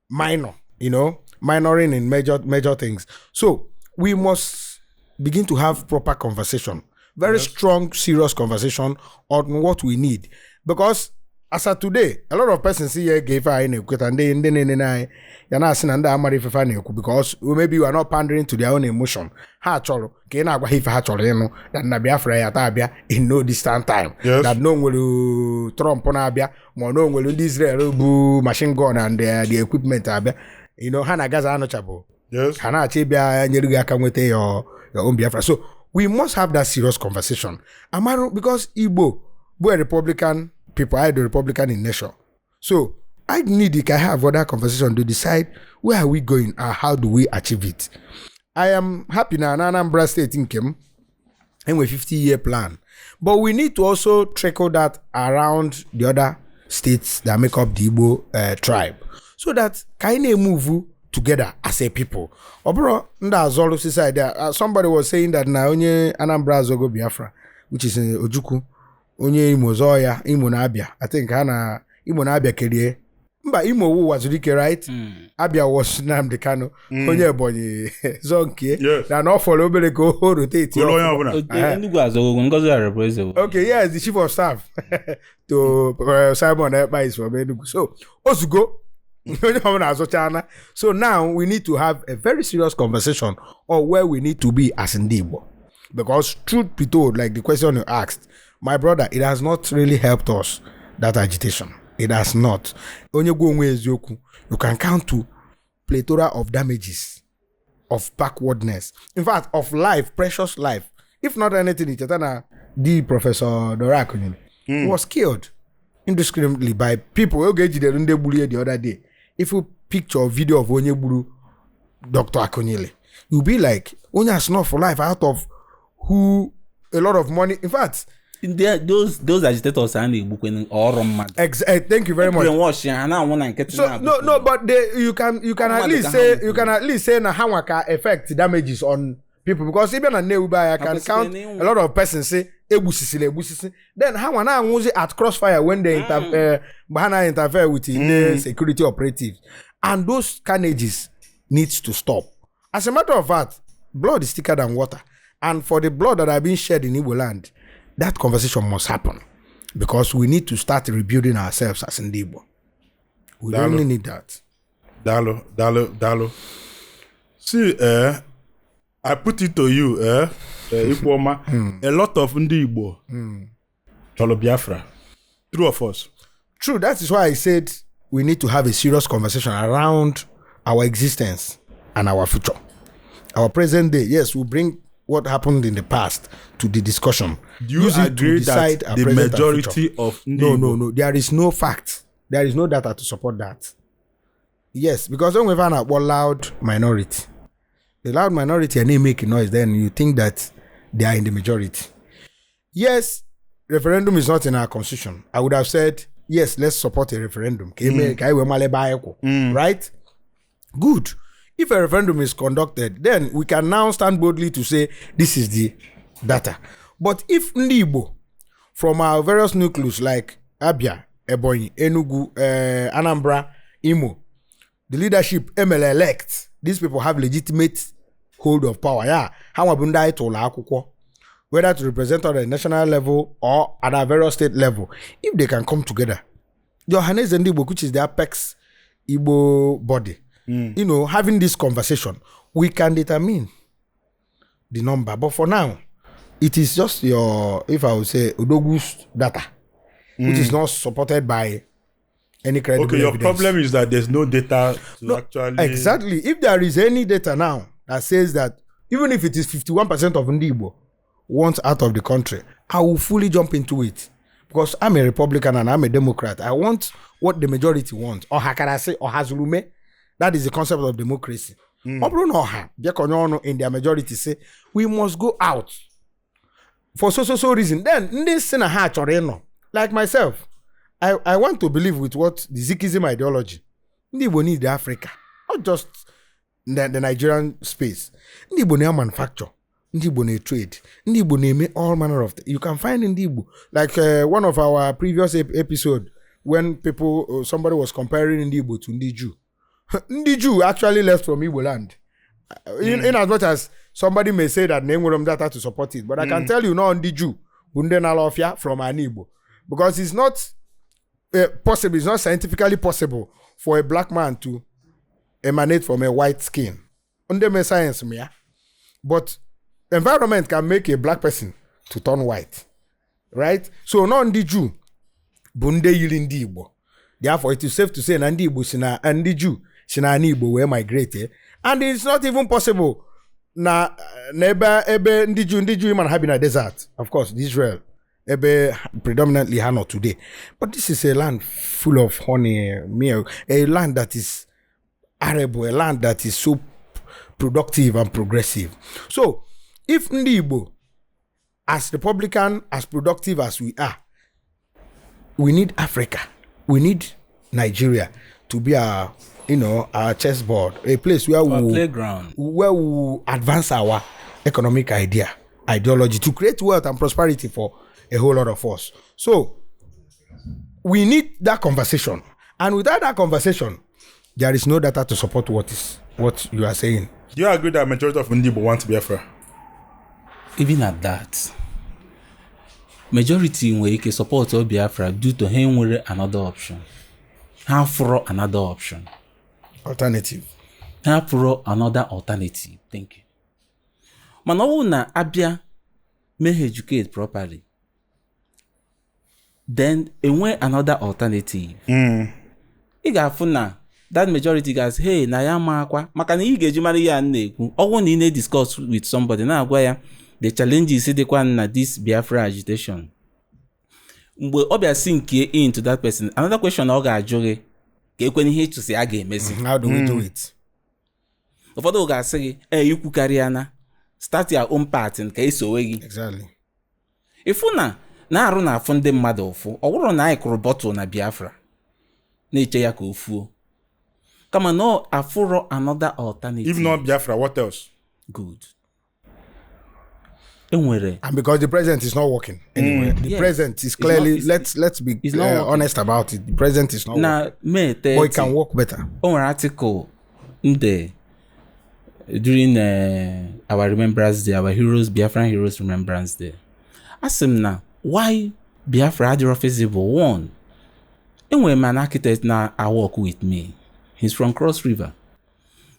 minor, you know, minoring in major things. So we must begin to have proper conversation, very strong, serious conversation on what we need. Because as of today, a lot of persons see here gave anyị na-ekweta ndị ndị na-enene anyị ya na-asị na ndị amara ife fa na-ekwu because maybe you are not pandering to their own emotion. Ha chọrọ ka ị na-agwa ha ife ha chọrọ ịnụ that na Biafra ya taa abịa in no distant time. Yes. That no nwere Trump na-abịa ma na o nwere ndị Israel bụ machine gun and the equipment abịa. You know, ha na Gaza anọchabụ. Yes. Ha na-achọ ịbịa nyere gị aka nweta your own Biafra. So we must have that serious conversation. Amaru, because Igbo bụ a Republican people, I the Republican in nature. So I need to have other conversation to decide where are we going and how do we achieve it. I am happy na Anambra State nke m enwe 50-year plan. But we need to also trickle that around the other states that make up the Igbo tribe, so that ka anyị na-emove together as a people. Ọ bụrụ ndị azọrụ side a, somebody was saying that na onye Anambra azọgo Biafra, which is Ojukwu, onye Imo zọọ ya, Imo na Abia. I think ha na Imo na Abia kerie. Mba, Imo wu Wazirike, right? Abia was Nnamdi Kanu. Onye Ebonyi zọọ nke Yes. na ọ fọrọ obere ka o rotate Kwuru onye ọbụla. Enugu azọgogo Ngozi Arabeze. Okay, yes, the chief of staff to Simon Ekpa is from Enugu. So, Ozugo, Onye ọbụla azụchana. So now we need to have a very serious conversation on where we need to be as ndị Igbo. Because truth be told, like the question you asked, my brother, it has not really helped us, that agitation. It has not. Onye gwa onwe eziokwu, you can count to plethora of damages, of backwardness. In fact, of life, precious life. If not anything, icheta na the Professor Dora Akunyili was killed indiscriminately by people. Oge ejidere ndị gburu ya the other day. If you picture or video of onye gburu Dr. Akunyili, you'll be like, onye has not for life out of who a lot of money. In fact, Those agitators a na-egbukwe ọrụ mmadụ. Thank you very much. Brainwash ha na-anwụ na nkịtị. So no, but you can at least say you can at least say na ha nwa ka effect damages on people, because even na Nnewi I can count a lot of persons say egbusisiri egbusisi, then ha nwa na-anwụzi at crossfire when they mgbe ha na interfere with the security operatives, and those carnages needs to stop. As a matter of fact, blood is thicker than water, and for the blood that have been shed in Igbo land, that conversation must happen, because we need to start rebuilding ourselves as Ndị Igbo. We only need that. Dalo. See, I put it to you, Ikwuoma, a lot of Ndị Igbo chọrọ Biafra. True of us. True. That is why I said we need to have a serious conversation around our existence and our future. Our present day, yes, we bring what happened in the past to the discussion. Do you agree that the majority of Ndị Igbo? No. There is no fact. There is no data to support that. Yes, because when we find out what loud minority, the loud minority and they make noise, then you think that they are in the majority. Yes, referendum is not in our constitution. I would have said, yes, let's support a referendum. Right? Good. If a referendum is conducted, then we can now stand boldly to say this is the data. But if Ndị Igbo from our various nucleus like Abia, Ebonyi, Enugu, Anambra, Imo, the leadership ML elect, these people have legitimate hold of power. Yeah, how whether to represent on the national level or at a various state level, if they can come together, the Ohanaeze Ndị Igbo, which is the apex Igbo body, you know, having this conversation, we can determine the number. But for now, it is just your, if I would say, Odogwu's data, which is not supported by any credible Okay, your evidence. Problem is that there's no data to actually... Exactly. If there is any data now that says that even if it is 51% of Ndị Igbo wants out of the country, I will fully jump into it. Because I'm a Republican and I'm a Democrat. I want what the majority wants. Or Hakarase or Hazulume. That is the concept of democracy. In their majority say, we must go out for so reason. Then, this like myself, I want to believe with what the Zikism ideology. Ndị Igbo need Africa, not just the Nigerian space. Ndị Igbo na manufacture, Ndị Igbo na trade, Ndị Igbo na all manner of things. You can find Ndị Igbo. Like one of our previous episode, when people, somebody was comparing Ndị Igbo to Ndị Jew. Ndị Jew actually left from Igbo land. In as much as somebody may say that na data to support it, but I can tell you now Ndị Jew bụ ndị nala ọfịa from an Igbo. Because it's not possible, it's not scientifically possible for a black man to emanate from a white skin. Ndị me science me, yeah? But environment can make a black person to turn white. Right? So now Ndị Jew bụ ndị yiri ndị Igbo. Therefore, it is safe to say na ndị Igbo si na ndị Jew si na ana Igbo wee migrate. And it's not even possible na ebe ndị Jew man ha bi na desert, of course, Israel, ebe predominantly ha nọ today. But this is a land full of honey, milk, a land that is arable, a land that is so productive and progressive. So, if Ndị Igbo, as Republican, as productive as we are, we need Africa, we need Nigeria to be our, you know, our chessboard, a place where we playground, where we advance our economic ideology to create wealth and prosperity for a whole lot of us. So we need that conversation, and without that conversation, there is no data to support what you are saying. Do you agree that majority of Ndị Igbo want Biafra? Even at that, majority nwere ike support Biafra due to ha nwere another option. Ha fụrụ another option. Alternative. Ha fụrụ another alternative. Thank you. Mana ọ bụrụ na abịa mee ha educate properly, then enwe another alternative, ị ga-afụ na that majority ga-asị, "Hey, na ya ma akwa." Maka na ị ga-eji mara ihe a m na-ekwu, ọ bụrụ na ị na-discuss with somebody, na-agwa ya the challenges dịkwa na this Biafra agitation, mgbe ọ bịa sink into that person, another question ọ ga-ajụ gị ka ekwe ihe ịchụsị a ga-emezi. How do we do it? Ụfọdụ ga-asị gị, "Ee, ikwukarịa na start your own party ka esowe gị." Ịfụ na na-arụ na-afụ ndị mmadụ ụfụ. Ọ bụrụ na anyị kụrụ bottle na Biafra na-eche ya ka o fuo, kama na ọ afụrọ another alternative. If not Biafra, what else? Good. Enwere And because the president is not working anywhere. The president is clearly let's be It's not working. Honest about it. The president is not Na working. May But it 30, can work better. O nwere article nde during our Remembrance Day, our heroes, Biafran Heroes Remembrance Day. Asị m na why Biafra adịrọ feasible. One, enwere m an architect na work with me. He's from Cross River.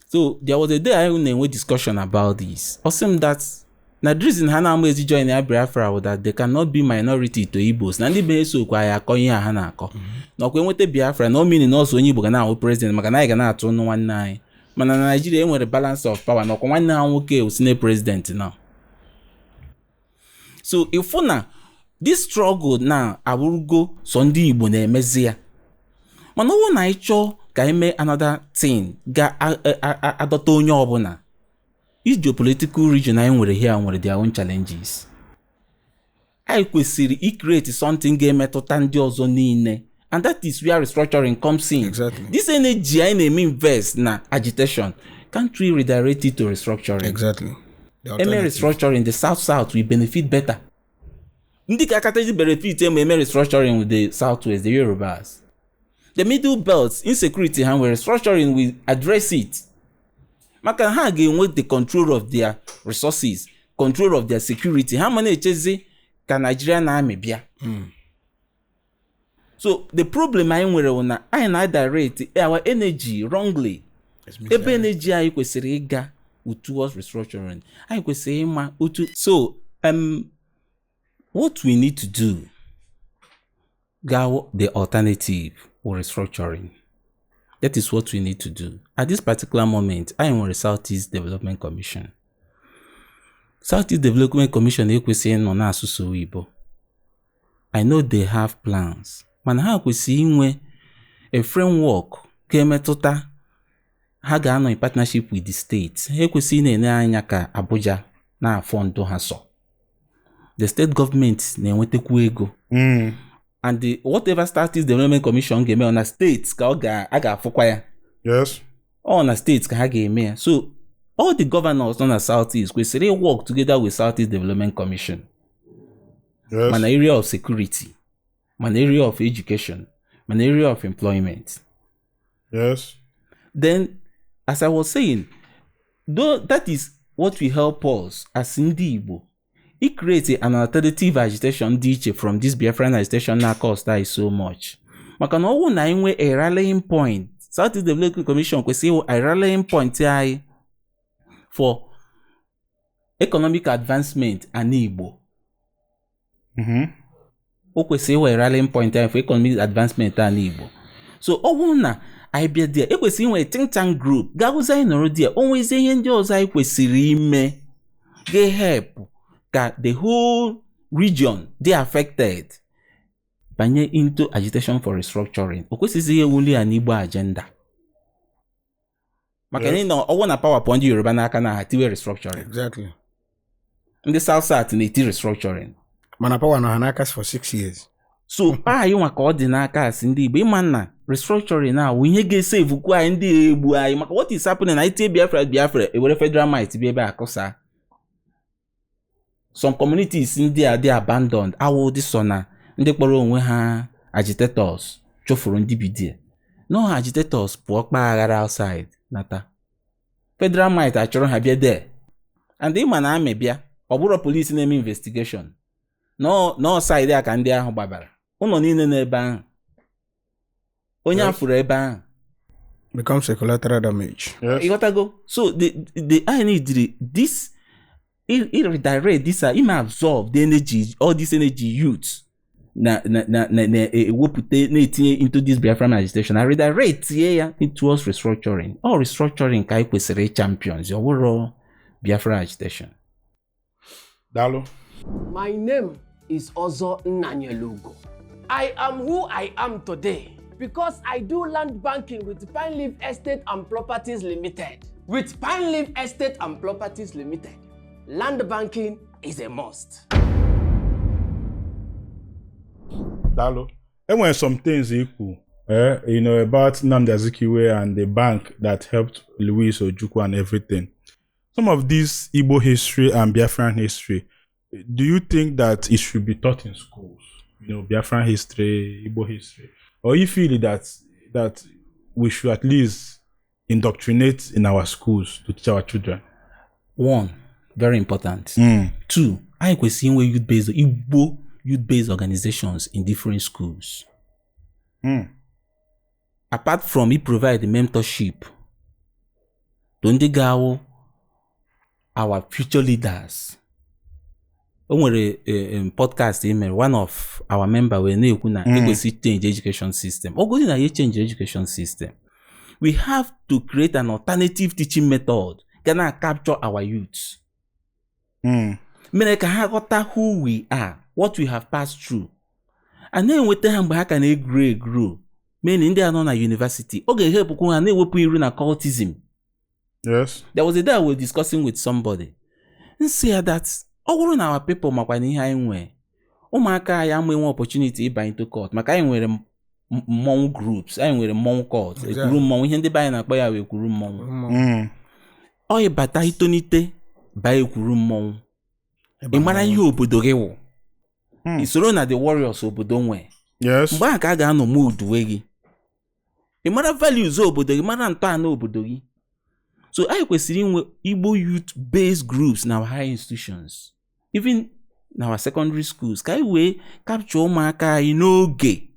So there was a day anyị na-enwe discussion about this. Ọ sị m that na the reason ha na-ama ezi join ya Biafra was that they cannot be minority to Igbos, na ndị be esokwa ya akọ ihe a ha na-akọ na ọkwa enweta Biafra na omini na ọsọ onye Igbo ga na-awụ president, maka na anyị ga na-atụ ọnụ nwanne anyị. Mana na Nigeria enwere balance of power, na ọkwa nwanne ha nwoke wụ senate president now. So ịfụ na this struggle na abụrụgo sọ ndị Igbo na-emezi ya. Mana ọ bụrụ na anyị chọọ ka anyị mee another thing ga-adọta onye ọbụla, each geopolitical region anyị nwere here nwere their own challenges. Anyị kwesịrị i-create something ga-emetụta ndị ọzọ niile, and that is where restructuring comes in. This energy anyị na-eme invest na agitation, can't we redirect it to restructuring? Exactly. The Eme alternative. restructuring, the South South will benefit better. Ndị ka akataji benefit eme eme restructuring with the South West, the Yorubas, the Middle Belt, insecurity ha nwere, restructuring will address it, maka ha ga-enwe the control of their resources, control of their security. Ha ma na-echezi ka Nigeria na-amị bịa. So the problem anyị nwere bụ na anyị na-direct our energy wrongly. Ebe energy anyị kwesịrị ịga towards restructuring, anyị kwesịrị ịma otu. So what we need to do ga the alternative or restructuring, that is what we need to do at this particular moment. Anyị nwere Southeast Development Commission. Southeast Development Commission ekwesịghị ịnọ na-asụsụ oyibo. I know they have plans, mana ha kwesịrị inwe a framework ga-emetụta ha ga-anọ in partnership with the state. Ha ekwesịghị na-ene anya ka Abuja na-afọ ndụ ha. So the state government na-enwetakwu ego and the whatever Southeast Development Commission ga-eme, ọ na steeti ka ọ ga a ga-afụkwa ya. Ọ na steeti ka ha ga-eme ya. So all the governors nọ na South East kwesịrị work together with South East Development Commission, mana area of security, mana area of education, mana area of employment. Then, as I was saying though, that is what will help us as ndị Igbo i create an alternative agitation dị iche from this Biafran agitation na cost anyị so much. Maka na ọ bụrụ na anyị nwee a rallying point, South East Development Commission kwesịrị ịwụ a rallying point anyị for economic advancement ana Igbo. O kwesịrị ịwụ a rallying point anyị for economic advancement ana Igbo. So ọ bụrụ na anyị bịa there, ekwesịrị inwe think tank group ga-ahụzi anyị nọrọ there. O nwezie ihe ndị ọzọ anyị kwesịrị ime ga-help ka the whole region dị affected banye into agitation for restructuring. O kwesịghị ewuli ya n'Igbo agenda, maka na ọwụ na power pụọ ndị Yoruba n'aka na ha tiwe restructuring. Ndị South South na-eti restructuring. Mana power nọ ha n'aka for 6 years. So anyị nwa ka ọ dị n'aka asị ndị Igbo ịma na restructuring a wụ ihe ga-esevukwu anyị ndị egbu anyị. Maka what is happening na itie Biafra, Biafra ewere federal might bịa ebe a kụsa some communities ndị a dị abandoned. Awụ dị so na ndị kpọrọ onwe ha agitators chụfuru ndị bidie no agitators pụọ kpaa aghara outside nata, federal might achọrọ ha bịa there. And ịma na amị bịa, ọ bụrụ polisi na-eme investigation nọọ side a ka ndị ahụ gbabara ụlọ niile n'ebe ahụ. Onye afụrụ ebe ahụ Becomes a collateral damage. Yes. ịghọtago. So the I need this i redirect this, ime absorb the energy, all this energy youth na na na na na-ewepụta na-etinye into this Biafran agitation, na redirect tie ya towards restructuring. All restructuring ka anyị kwesịrị champions, ọ bụrụ Biafran agitation. Daalụ. My name is Ozo Nnanyelugo. I am who I am today because I do land banking with Pine Leaf Estate and Properties Limited. With Pine Leaf Estate and Properties Limited, land banking is a must. Daalụ. Enwere some things ikwu about Nnamdi Azikiwe and the bank that helped Louis Ojukwu and everything. Some of this Igbo history and Biafran history, do you think that it should be taught in schools? You know, Biafran history, Igbo history. Or you feel that we should at least indoctrinate in our schools to teach our children? One, very important. Two, anyị kwesịrị inwe youth-based Igbo youth-based organizations in different schools. Apart from i provide mentorship to ndị ga-awụ our future leaders. O nwere podcast e mere, one of our member wee na-ekwu na ekwesị change education system. Ọ gosi na ya change education system, we have to create an alternative teaching method ga na capture our youth, mere ka ha ghọta who we are, what we have passed through, a na-enweta ha mgbe ha ka na-egro egro. Many ndị a nọ na university, ọ ga-ehepụkwu ha na-ewepụ iru na cultism. Yes. There was a day I was discussing with somebody, nsị ya that ọ bụrụ na our people makwa na ihe anyị nwee, ụmụaka anyị ama enwe opportunity ịba into cult, maka anyị nwere mmọnwụ groups, anyị nwere mmọnwụ cult, ekwuru mmọnwụ, ihe ndị be anyị na-akpọ ya wee ekwuru mmọnwụ. Ọ ịbata itonite baa ekwuru mmọnwụ, ị mara ihe obodo gị wụ, ị soro na the warriors obodo nwee. Yes. Mgbe ahụ ka a ga-anọ mood gị, ị mara values obodo gị, mara ntọala obodo gị. So anyị kwesịrị inwe Igbo youth based groups na our higher institutions, even na our secondary schools, ka anyị wee capture ụmụaka anyị n'oge,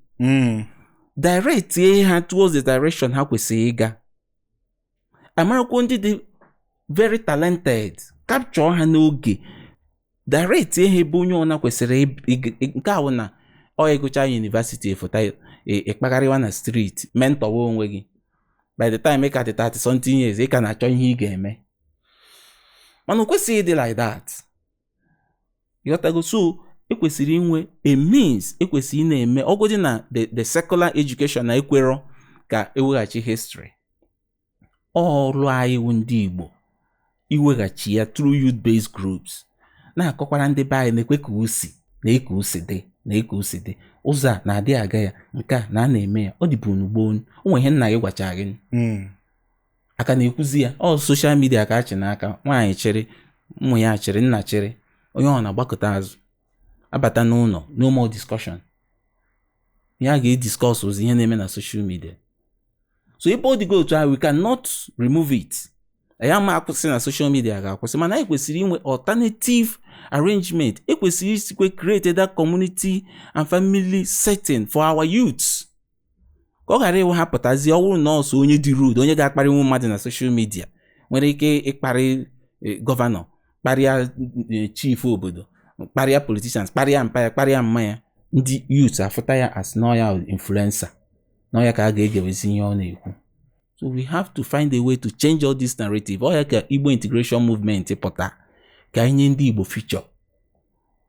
direct ha towards the direction ha kwesịrị ịga. Amarakwo ndị dị very talented, capture ha n'oge, direct ha ebe onye ọna kwesịrị nke ahụ. Na ọ ịgụcha university fụta, ịkpagharịwa na street, mentorwa onwe gị. By the time ị ka dị 30 something years, ị ka na-achọ ihe ị ga-eme, mana o kwesịghị ịdị like that. Ịghọtago? So ekwesịrị inwe a means, ekwesịrị ị na-eme ọgụdị na the secular education na ekwerọ ka eweghachi history. Ọrụ anyị wụ ndị Igbo iweghachi ya through youth based groups, na-akọkwara ndị be anyị na-ekwe ka o si na eke o si dị na eke o si dị, ụzọ a na-adị aga ya, nke a na a na-eme ya, ọ dịbụ n'ugbo. O nwere ihe nna gị gwachara gị aka na-ekwuzi ya. Ọ social media ka a chị n'aka, nwaanyị chịrị, ụmụ ya chịrị, nna chịrị, onye ọ na-agbakọta azụ abata n'ụlọ, no more discussion. Ihe a ga-ediscuss ozi ihe na-eme na social media. So ebe ọ dịgo otu ahụ, we cannot remove it. Anyị ama akwụsị na social media ga-akwụsị, mana anyị kwesịrị inwe alternative arrangement. Ekwesịrị isikwe create that community and family setting for our youths, ka ọ ghara ịwụ ha pụtazie, ọ bụrụ nọọsụ onye dị rude, onye ga-akparịnwu mmadụ na social media, nwere ike ịkparị governor, kparịa chief obodo, kparịa politicians, kparịa mpa ya, kparịa mma ya. Ndị youth afụta ya as n'ọya influencer, n'ọya ka a ga-egewezi ihe ọ na-ekwu. So we have to find a way to change all this narrative. Ọ ya ka Igbo integration movement pụta, ka anyị nye ndị Igbo future.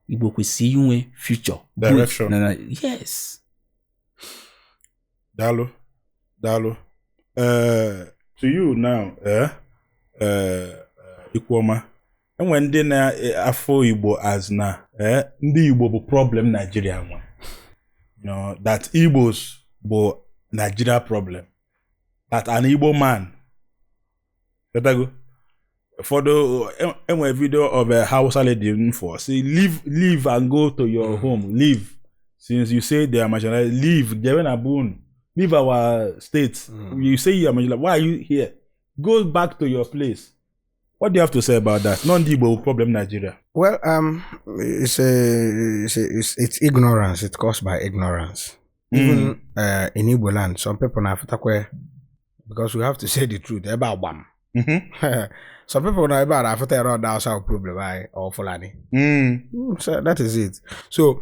Igbo kwesịrị inwe future. Direction. Yes. Daalụ. Daalụ. To you now, Ikwuoma, enwere ndị na-afọ Igbo as na ndị Igbo bụ problem Nigeria nwe. You know, that Igbos bụ Nigeria problem. That an Igbo man. Ghọtago? Ụfọdụ enwere video of a Hausa lady for say leave, leave and go to your home, leave. Since you say they are marginalized, leave. Jewe na be unu. Leave our state. You say you are marginalized. Why are you here? Go back to your place. What do you have to say about that? Non-Igbo problem Nigeria. Well, it's ignorance. It's caused by ignorance. Even in Igbo land, some people na-afụtakwa, because we have to say the truth, ebe agbam. Some people na ebe a na-afụta ya na Hausa problem anyị or Fulani. So that is it. So,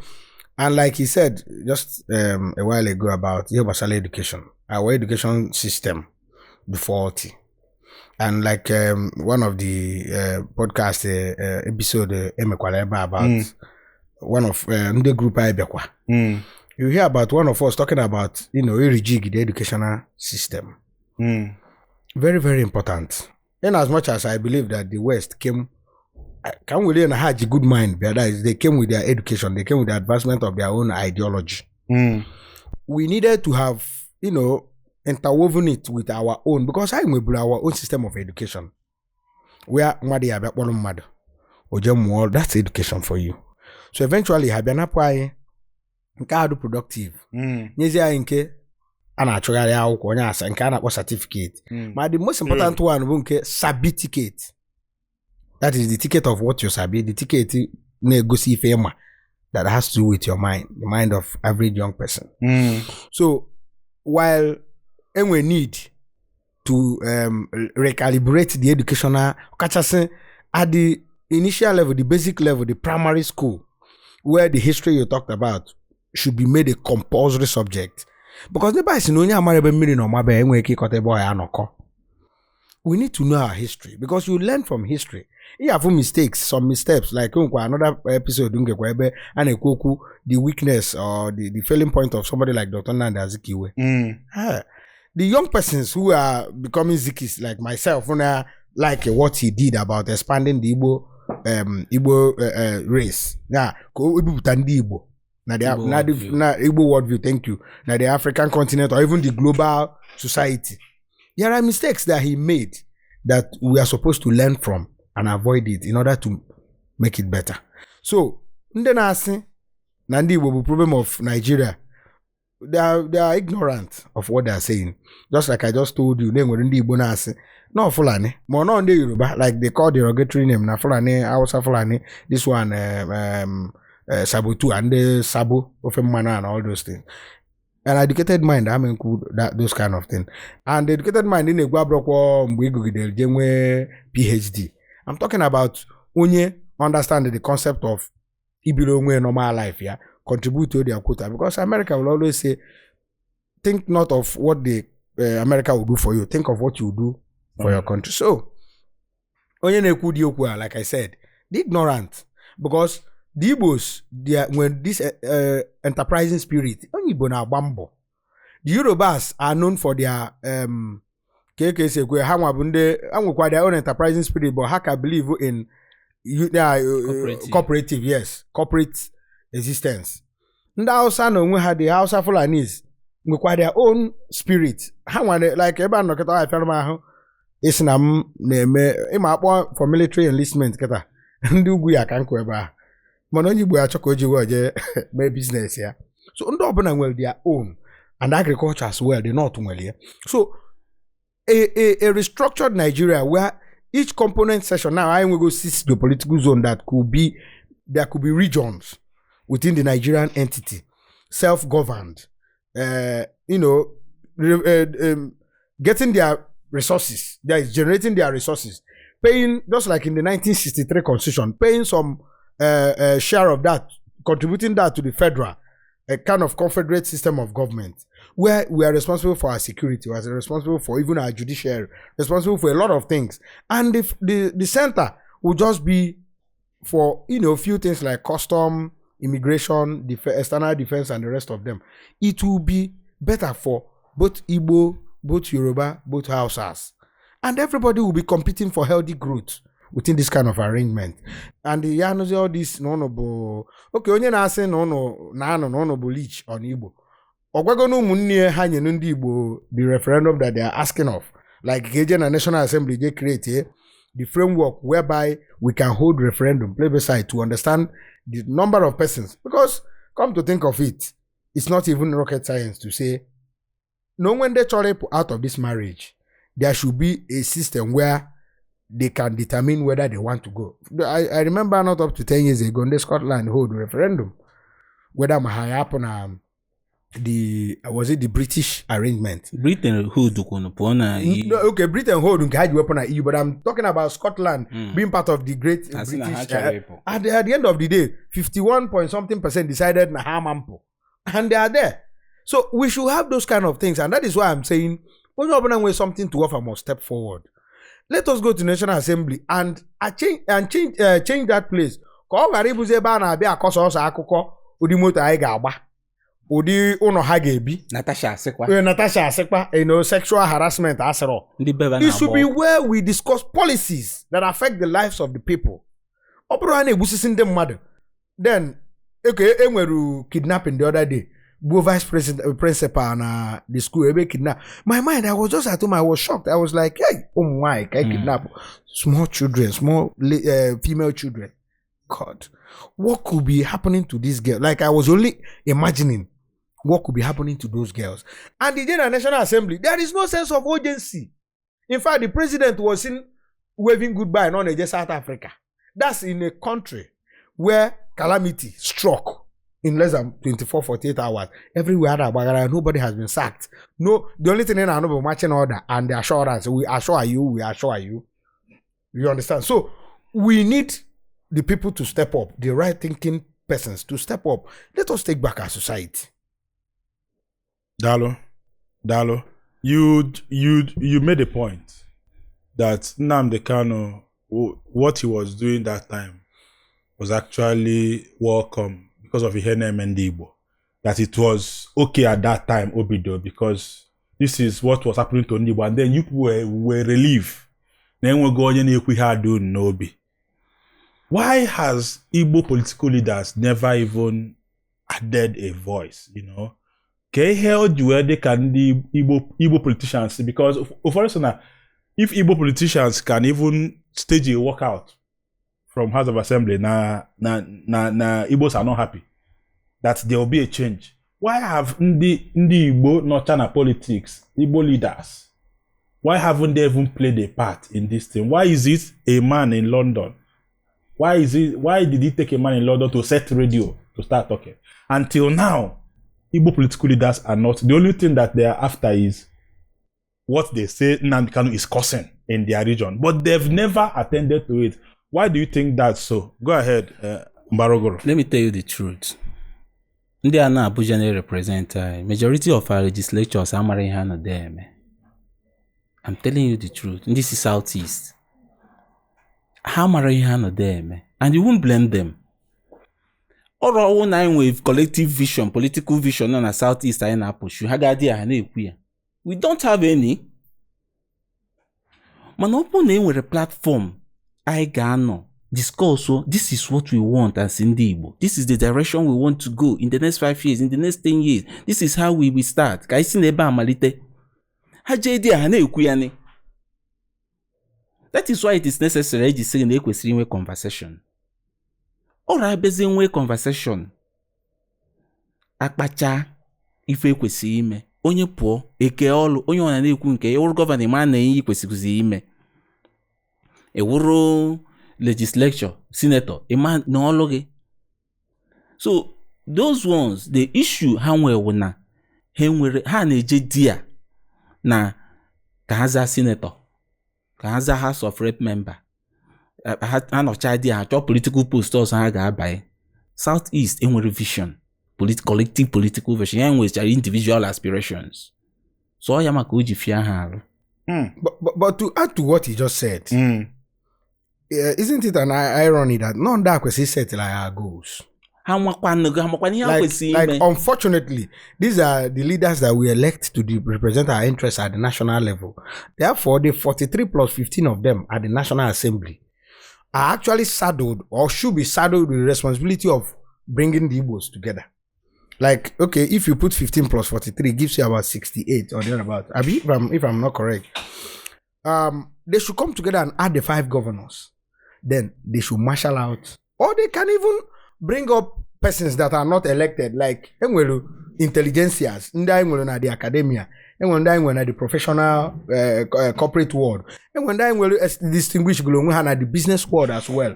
and like he said just a while ago about ihe gbasara education, our education system, the faulty. And like one of the podcast episode emekwara ebe about one of ndị group anyị bịakwa. You hear about one of us talking about, rejig the educational system. Very, very important. In as much as I believe that the West came, can we learn had good mind, but that is, they came with their education, they came with the advancement of their own ideology. We needed to have, interwoven it with our own, because I will our own system of education. Where mmadụ ya abịa kpọrọ mmadụ, o jee mụọ, that's education for you. So eventually, ha bịa napụ anyị nke a dị productive, nyezie anyị nke a na-achụgharị akwụkwọ onye asa nke a na-akpọ certificate. Ma the most important one bụ nke sabi ticket. That is the ticket of what you sabi, the ticket na-egosi ife ịma that has to do with your mind, the mind of average young person. So while enwe need to recalibrate the educational, kachasị at the initial level, the basic level, the primary school, where the history you talked about should be made a compulsory subject. Because n'ebe anyị si na onye amara ebe mmiri na ọmaba ya enweghị ike ịkọta ebe ọ ya anọkọ. We need to know our history because you learn from history. You have mistakes, some missteps, like nkwa another episode ngekwa ebe a na-ekwu okwu the weakness or the failing point of somebody like Dr. Nnamdi Azikiwe. The young persons who are becoming Zikis like myself, who like what he did about expanding the Igbo race. Na ka o ebupụta ndị Igbo na the Igbo na the worldview. na Igbo worldview, thank you. Na the African continent or even the global society. There are mistakes that he made that we are supposed to learn from and avoid it in order to make it better. So, ndị na-asị na ndị Igbo bụ problem of Nigeria, they are ignorant of what they are saying. Just like I just told you, na enwere ndị Igbo na-asị na Fulani, ma ọ nọ ndị Yoruba, like they call derogatory name na Fulani, Hausa Fulani, this one Sabotu and the Sabo, ofe mmanụ and all those things. An educated mind ama ekwu that those kind of thing. And the educated mind ị na-ekwu abụrụkwa mgbe ị gụgidere jee nwee PhD. I'm talking about onye understand the concept of ibiri onwe normal life ya, contribute to their quota, because America will always say, think not of what the America will do for you, think of what you do for your country. So onye na-ekwu dị okwu a, like I said, the ignorant, because the Igbos, they are, when this enterprising spirit, onye Igbo na-agba mbọ. The Yorubas are known for their ka ka esi ekwe ha nwa bụ ndị ha nwekwa their own enterprising spirit, but ha ka believe in Cooperative. Cooperative, yes, corporate existence. Ndị Hausa na onwe ha, the Hausa Fulanis nwekwa their own spirit. Ha nwere like ebe a nọkịta ọ afịara m ahụ isi na m na-eme ịma akpọ for military enlistment kịta, ndị ugwu ya ka nkụ ebe ahụ, mana onye Igbo ya achọ ka o ji wee jee mee business ya. So ndị ọbụla nwere their own, and agriculture as well, the north nwere ya. So a restructured Nigeria where each component section, now I go six geopolitical zone that could be, there could be regions within the Nigerian entity, self-governed, getting their resources, that is generating their resources, paying, just like in the 1963 constitution, paying some share of that, contributing that to the federal, a kind of confederate system of government, where we are responsible for our security, we are responsible for even our judiciary, responsible for a lot of things. And if the center will just be for, few things like custom, immigration, external defense, and the rest of them. It will be better for both Igbo, both Yoruba, both Hausas. And everybody will be competing for healthy growth within this kind of arrangement. And the ya all this no no bụ okay, onye na-asị na ụnụ na-anọ na ụnụ bụ leech on Igbo. Ọ gwago na ụmụnne ha nyenu ndị Igbo the referendum that they are asking of, like ka eje na National Assembly je create the framework whereby we can hold referendum plebiscite to understand the number of persons, because come to think of it, it's not even rocket science to say no when they chọrọ ịpụ out of this marriage, there should be a system where they can determine whether they want to go. I remember not up to 10 years ago, in Scotland hold referendum whether ma ha ya apụ na the was it the British arrangement? Britain hold kwunu pụọ na EU. No, okay, Britain hold nke ha ji wepụ na EU, but I'm talking about Scotland being part of the great Asị na ha British. chọrọ ịpụ. At the end of the day, 51 point something percent decided na ha ama mpụ, and they are there. So we should have those kind of things, and that is why I'm saying onye ọbụla nwere something to offer must step forward. Let us go to National Assembly and change that place ka ọ ghara ịbụzi ebe a na-abịa akọ sọsọ akụkọ ụdị moto anyị ga-agba, ụdị ụlọ ha ga-ebi. Natasha asịkwa. Natasha asịkwa, sexual harassment asịrọ. Ndị beba It should na-agba be ọkụ. where we discuss policies that affect the lives of the people. Ọ bụrụ ha na-egbusisi ndị mmadụ, then okay, e nwere kidnapping the other day, gbuo vice president principal na the school ebe kidnap. My mind, I was just at home, I was shocked. I was like, hey, ụmụ nwaanyị ka e kidnap small children, small female children. God, what could be happening to this girl? Like, I was only imagining what could be happening to those girls. And the General National Assembly, there is no sense of urgency. In fact, the president was seen waving goodbye on a South Africa. That's in a country where calamity struck in less than 24, 48 hours. Everywhere, Agbagara, nobody has been sacked. No, the only thing in our marching order and the assurance, we assure you, we assure you. You understand? So we need the people to step up, the right thinking persons to step up. Let us take back our society. Dalo, Dalo, you made a point that Nnamdi Kanu, what he was doing that time was actually welcome because of ihe na-eme ndị Igbo. That it was okay at that time, Obido, because this is what was happening to ndị Igbo, and then you people were relieved na enwego onye na-ekwu ihe adị unu n'obi. Why has Igbo political leaders never even added a voice, you know? Ka ihe o ji wee dị ka ndị Igbo politicians, because ụfọdụ sị na if Igbo politicians can even stage a walkout from House of Assembly na Igbos are not happy, that there will be a change. Why have ndị Igbo nọcha na politics, Igbo leaders, why haven't they even played a part in this thing? Why is it a man in London? Why did it take a man in London to set radio to start talking? Until now, Igbo political leaders are not. The only thing that they are after is what they say Nnamdi Kanu is causing in their region, but they've never attended to it. Why do you think that's so? Go ahead, Mbarogoro. Let me tell you the truth. Ndị a na Abuja na-represent anyị, majority of our legislatures amara ihe a nọ eme. I'm telling you the truth. Ndị si South East, ha mara ihe a nọ eme, and you won't blame them. Ọrụ ọwụ na anyị nwere collective vision, political vision nọ na South East anyị na-apụshu, ha ga-adị ya ha na-ekwu ya. We don't have any. Mana ọ bụrụ na e nwere platform anyị ga-anọ discuss, oh, this is what we want as ndị Igbo. This is the direction we want to go in the next 5 years, in the next 10 years. This is how we will start. Ka anyị si n'ebe a malite. Ha jee di ha na-ekwu ya ni. That is why it is necessary eji sị na ekwesịrị inwe conversation. Ọrụ abịazie nwee conversation, akpacha ife ekwesịrị ime, onye pụọ eke ọlụ, onye ọ na-ekwu nke ya, wụrụ gọvanọ ịma na ihe kwesịrị ime, ewuru legislature, senator ịma na ọlụ gị. So those ones, the issue ha nwere wụ na ha nwere ha na-eje di ya na ka ha zaa senator, ka ha zaa House of Rep member, ha nọchaa di ya, ha chọọ political post ọzọ ha ga-abanye. South East enwere vision, collective political vision, ya nwechara individual aspirations. So ọ ya maka o ji fịa ha arụ. But to add to what he just said, isn't it an irony that none that kwesịrị set like our goals? Ha makwanụ ihe ha kwesịrị ime. Like, unfortunately, these are the leaders that we elect to represent our interests at the national level. Therefore, the 43 plus 15 of them at the National Assembly are actually saddled or should be saddled with the responsibility of bringing the Igbos together. Like, okay, if you put 15 plus 43, it gives you about 68 or thereabout. Abi, if I'm not correct. They should come together and add the 5 governors. Then they should marshal out. Or they can even bring up persons that are not elected, like enwere intelligentsias, ndị anyị nwere na the academia, enwere ndị anyị nwere na the professional corporate world, enwere ndị anyị nwere distinguished onwe ha na the business world as well.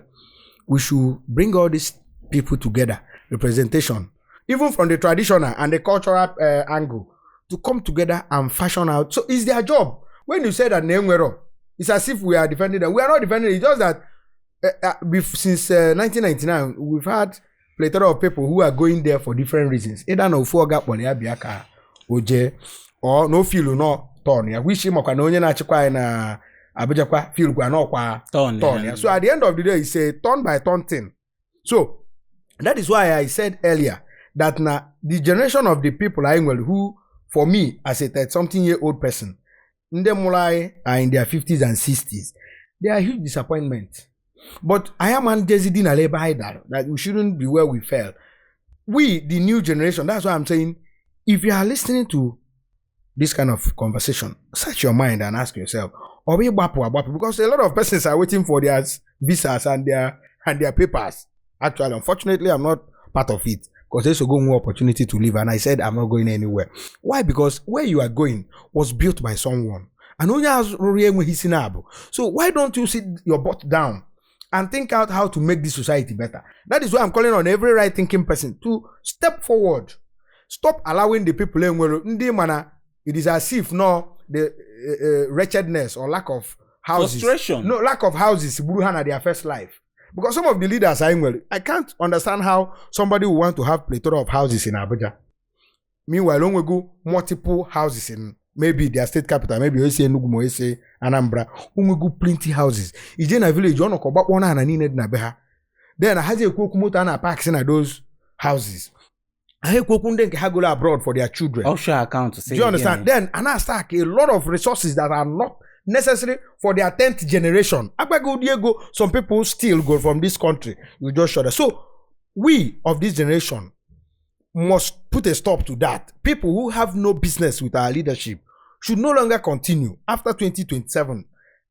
We should bring all these people together, representation. even from the traditional and the cultural angle, to come together and fashion out. So it's their job. When you say that na-enwero, it's as if we are defending them. We are not defending it. It's just that since 1999, we've had plethora of people who are going there for different reasons. Either na ofu oga kpọrọ ya bịa ka o jee, or no feel no turn ya, which makwa na onye na-achịkwa anyị na Abuja kwa feel kwa n'ọkwa Turn turn ya. ya. So at the end of the day, it's a turn by turn thing. So that is why I said earlier that na the generation of the people I nwere who, for me, as a 30-something-year-old person, ndị mụrụ anyị are in their 50s and 60s. They are huge disappointment. But I am njezi dị n'ala ebe anyị dara, that we shouldn't be where we fell. We, the new generation, that's why I'm saying, if you are listening to this kind of conversation, search your mind and ask yourself, ọ bụ ịgbapụ agbapụ? Because a lot of persons are waiting for their visas and their papers. Actually, unfortunately, I'm not part of it because there's a go opportunity to leave, and I said I'm not going anywhere. Why? Because where you are going was built by someone, and onye azụrụ ya enweghị isi na-abụ. So why don't you sit your butt down and think out how to make this society better? That is why I'm calling on every right thinking person to step forward. Stop allowing the people enwere ndị mana it is as if no the wretchedness or lack of houses, Frustration. no lack of houses gburu ha na their first life. Because some of the leaders I nwere, I can't understand how somebody will want to have plethora of houses in Abuja, meanwhile onwego multiple houses in maybe their state capital, maybe ose Enugu ma ose Anambra, onwego plenty houses. Ije na village ọ nọkọ gbakpọ na ana niile dị na be ha, then hazi ekwu okwu moto a na park si na those houses, ha ekwu okwu ndị nke ha golo abroad for their children. Offshore account. Say Do you understand? again. Then and I stack a lot of resources that are not necessary for their 10th generation. Agbago Diego, some people still go from this country. You just shudder. So we of this generation must put a stop to that. People who have no business with our leadership should no longer continue after 2027.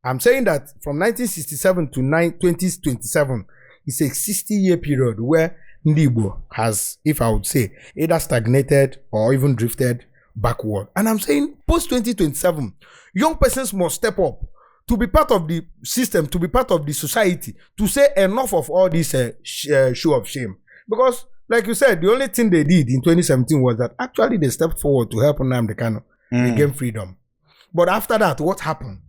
I'm saying that from 1967 to 9, 2027 is a 60-year period where Ndigbo has, if I would say, either stagnated or even drifted backward. And I'm saying post 2027, young persons must step up to be part of the system, to be part of the society, to say enough of all this show of shame. Because, like you said, the only thing they did in 2017 was that actually they stepped forward to help Nnamdi Kanu regain freedom. But after that, what happened?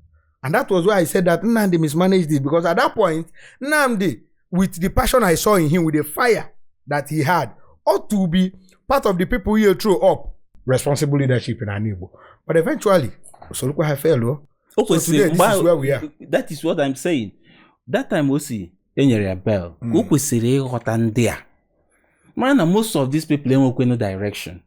And that was why I said that Nnamdi mismanaged it, because at that point, Nnamdi, with the passion I saw in him, with the fire that he had, ought to be part of the people who throw up responsible leadership in Anigbo. But eventually, Solukwa ha failed. Oh. O So kwesịrị today, this mgbe is where we are. That is what I'm saying. That time o si enyere ya bail, o kwesịrị ịghọta ndị a mara na most of these people enwekwenu direction.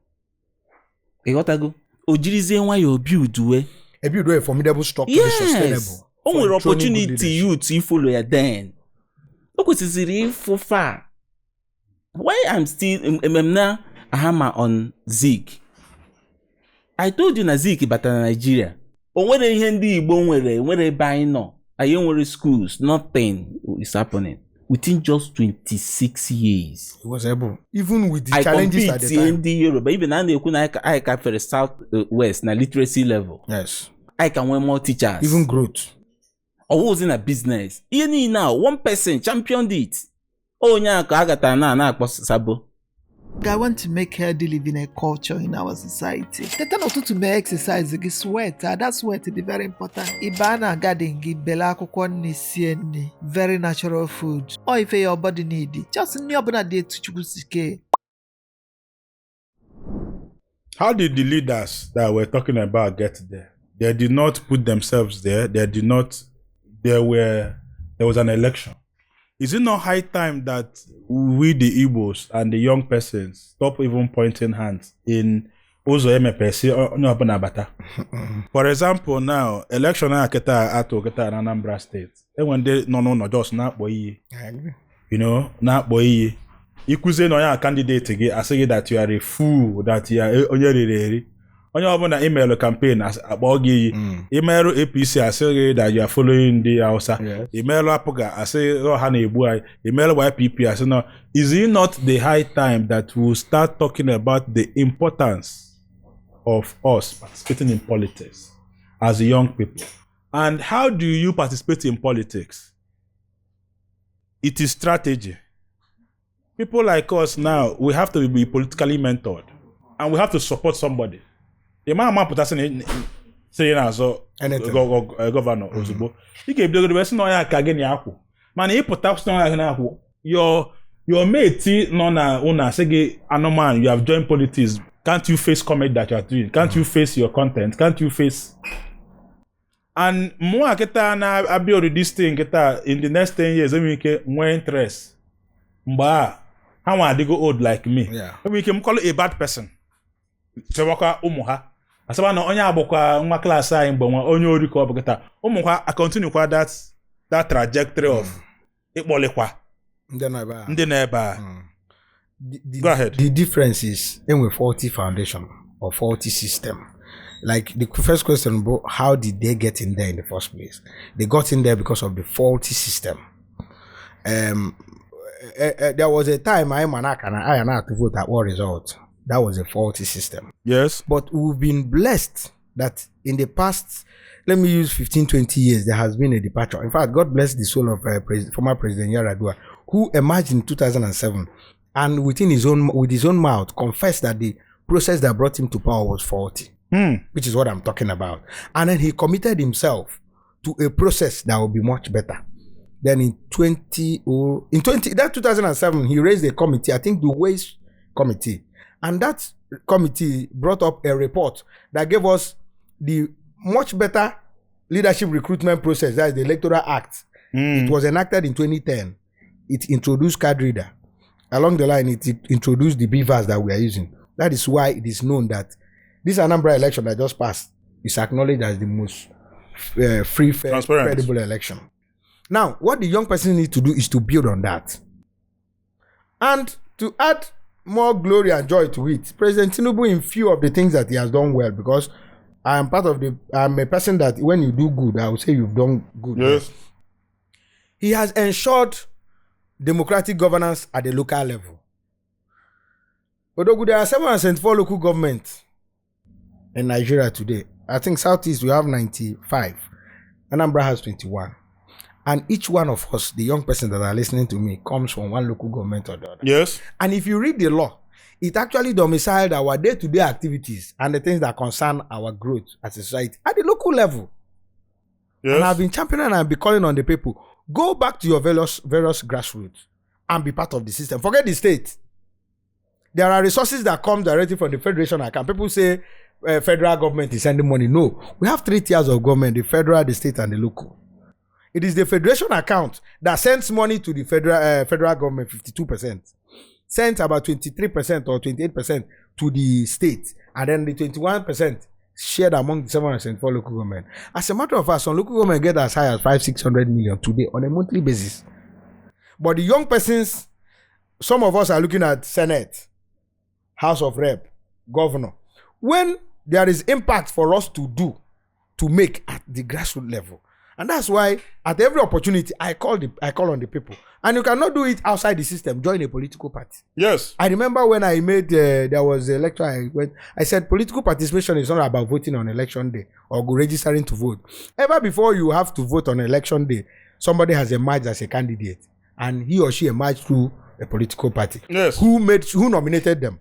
Ịghọtago, o jirizie nwayọọ build A build a formidable structure is sustainable. Yes, o for nwere enthroning good opportunity leadership. youth ifolo ya. Then o kwesịrị ịfụ far. Why I'm still mm na hammer on Zik, I told you na Zik batara na Nigeria, o nwere ihe ndị Igbo nwere nwere ebe anyị nọ, anyị nwere schools, nothing is happening within just 26 years. He was able, even with the I challenges at the compete time. ndị Yoruba, even a na-ekwu na anyị kafere South West na literacy level. Anyị ka nwee more teachers, Even growth. ọwụzi na business, ihe niile a, one person championed it. Onye a ka a gatara na na-akpọ sabo. I want to make healthy living a culture in our society. Teta n'ụtụtụ mee exercise gị, sweat, ada sweat dị very important. Ị baa na garden gị bele akwụkwọ nri sie nri, very natural food. Ọ ife your body need. Just nri ọbụla dị etu Chukwu si kee. How did the leaders that we're talking about get there? They did not put themselves there. They did not. There was an election. Is it not high time that we, the Igbos and the young persons, stop even pointing hands in ụzọ emepesi onye ọbụla bata? For example, now election a kịta atụ kịta na Anambra State, enwe ndị nọ n'ụlọ just na-akpọ iyi. I agree. Na-akpọ iyi ikwuzie na onye a candidate gị, asị gị that you are a fool, that you are onye riri eri. Onye ọbụla imeelụ campaign akpọ gị iyi. Imeelụ APC, asị gị that you are following ndị Hausa. Imeelụ APGA, asị "Oh, ha na-egbu anyị." Imeelụ YPP, asị no. Is it not the high time that we start talking about the importance of us participating in politics as young people? And how do you participate in politics? It is strategy. People like us now, we have to be politically mentored and we have to support somebody. The man amapụta sị na sị na azọ Anything. Governor ozugbo ị ga-ebidogoro wee sị na onye ka gị na akwụ, mana ịpụta sị na onye na akwụ, your mate nọ na ụnụ asị gị, "Anụmanụ, you have joined politics. Can't you face comedy that you are doing? Can't you face your content? Can't you face?" And mụnwa kịta na-abịa this thing kịta, in the next 10 years enwere ike nwee interest mgbe a ha nwa adịgo old like me. Enwere ike m call a bad person, chewakwa ụmụ ha asaba na onye agbụkwa nwa klaasị anyị mgbe nwa onye ori ka ọ bụ kịta, ụmụ ha a continue kwa that trajectory of ịkpọlikwa Ndị nọ ebe a. ndị nọ ebe a. Go ahead. The difference is enwe faulty foundation or faulty system. Like the first question, bro, how did they get in there in the first place? They got in there because of the faulty system. There was a time I and I and to vote at what result. That was a faulty system. But we've been blessed that in the past, let me use 15, 20 years, there has been a departure. In fact, God bless the soul of former President Yaradua, who emerged in 2007 and with his own mouth confessed that the process that brought him to power was faulty, which is what I'm talking about. And then he committed himself to a process that will be much better. Then in 2007, he raised a committee, I think the Waste Committee. And that committee brought up a report that gave us the much better leadership recruitment process, that is the Electoral Act. It was enacted in 2010. It introduced card reader. Along the line, it introduced the beavers that we are using. That is why it is known that this Anambra election that just passed is acknowledged as the most free, fair, transparent, credible election. Now, what the young person needs to do is to build on that. And to add more glory and joy to it, President Tinubu, in few of the things that he has done well, because I'm a person that when you do good, I will say you've done good. Yes. He has ensured democratic governance at the local level. Odogu, there are 774 local governments in Nigeria today. I think Southeast we have 95. Anambra has 21. And each one of us, the young person that are listening to me, comes from one local government or the other. Yes. And if you read the law, it actually domiciled our day-to-day activities and the things that concern our growth as a society at the local level. Yes. And I've been championing and I've been calling on the people, go back to your various grassroots and be part of the system. Forget the state. There are resources that come directly from the federation account. People say federal government is sending money. No. We have three tiers of government, the federal, the state, and the local. It is the federation account that sends money to the federal government, 52%. Sends about 23% or 28% to the state. And then the 21% shared among the 774 local government. As a matter of fact, some local government get as high as 500-600 million today on a monthly basis. But the young persons, some of us are looking at Senate, House of Rep, Governor. When there is impact for us to do, to make at the grassroots level. And that's why at every opportunity, I call on the people. And you cannot do it outside the system. Join a political party. Yes. I remember when I made, there was a lecture I went, I said political participation is not about voting on election day or go registering to vote. Ever before you have to vote on election day, somebody has emerged as a candidate and he or she emerged through a political party. Yes. Who nominated them?